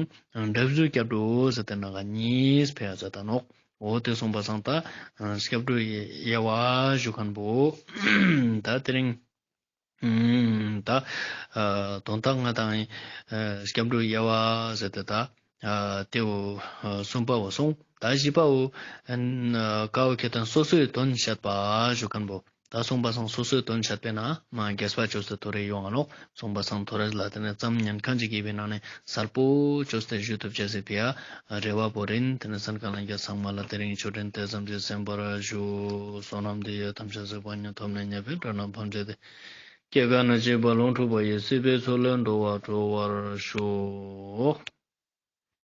འབྲས་བུའི་སྐྱབས་འགྲོ་ཟེར་ཏེ་ནང་གཉིས་ཕལ་ཟེར་ད་ནོག། འོ་དེ་སོང་པ་སང་ད་ཨ་སྐྱབས་འགྲོའི་དབྱེ་བ་ཞུ་མཁན་པོ་ད་དེ་རིང་ཨ་ད་ཨ་དོན་དག་ང་དང་ཨ་སྐྱབས་འགྲོའི་དབྱེ་བ་ཟེར་ཏེ་ད་ཨ་དེ་བོ་ཨ་གསུམ་པ་བོ་སོང་། ད་བཞི་པ་བོ་ཨ་ཀ་བོ་ཁྱེར་ཏེ་ན་སོ་སོའི་དོན་བཤད་པ་ཞུ་མཁན་པོ། ད་སོང་པ་སང་སོ་སོའི་དོན་བཤད་པས་ན་མ་རྒྱས་པ་བཅོས་ཏེ་ཐོ་རེ་ཡོང་ང་ནོག། སོང་པ་སང་ཐོ་རེ་ལ་དེ་ནས་ཙམ་ཉན་མཁན་ཅིག་ཡིན་པའི་ནང་ནས་གསལ་པོ་བཅོས་ཏེ་ཞུ་ཐུབ་ཅེས་སི་ཕི་ཡ་རེ་བ་བོ་རིན། དེ་ནས་སན་ཁ་ལ་རྒྱ་ཚང་མ་ལ་དེ་རིང་ཆོས་འབྲེལ་དེ་ཙམ་གྱིས་གསན་པར་ཞུ། བསོད་ནམས་འདི་ཡིས་ཐམས་ཅད་གཟིགས་པ་ཉིད། ཐོབ་ནས་ཉེས་པའི་དགྲ་རྣམས་ཕམ་བྱས་ཏེ། སྐྱེ་རྒ་ན་འཆིའི་རྦ་ཀློང་འཁྲུགས་པ་ཡི། སྲིད་པའི་མཚོ་ལས་འགྲོ་བ་སྒྲོལ་བར་ཤོག།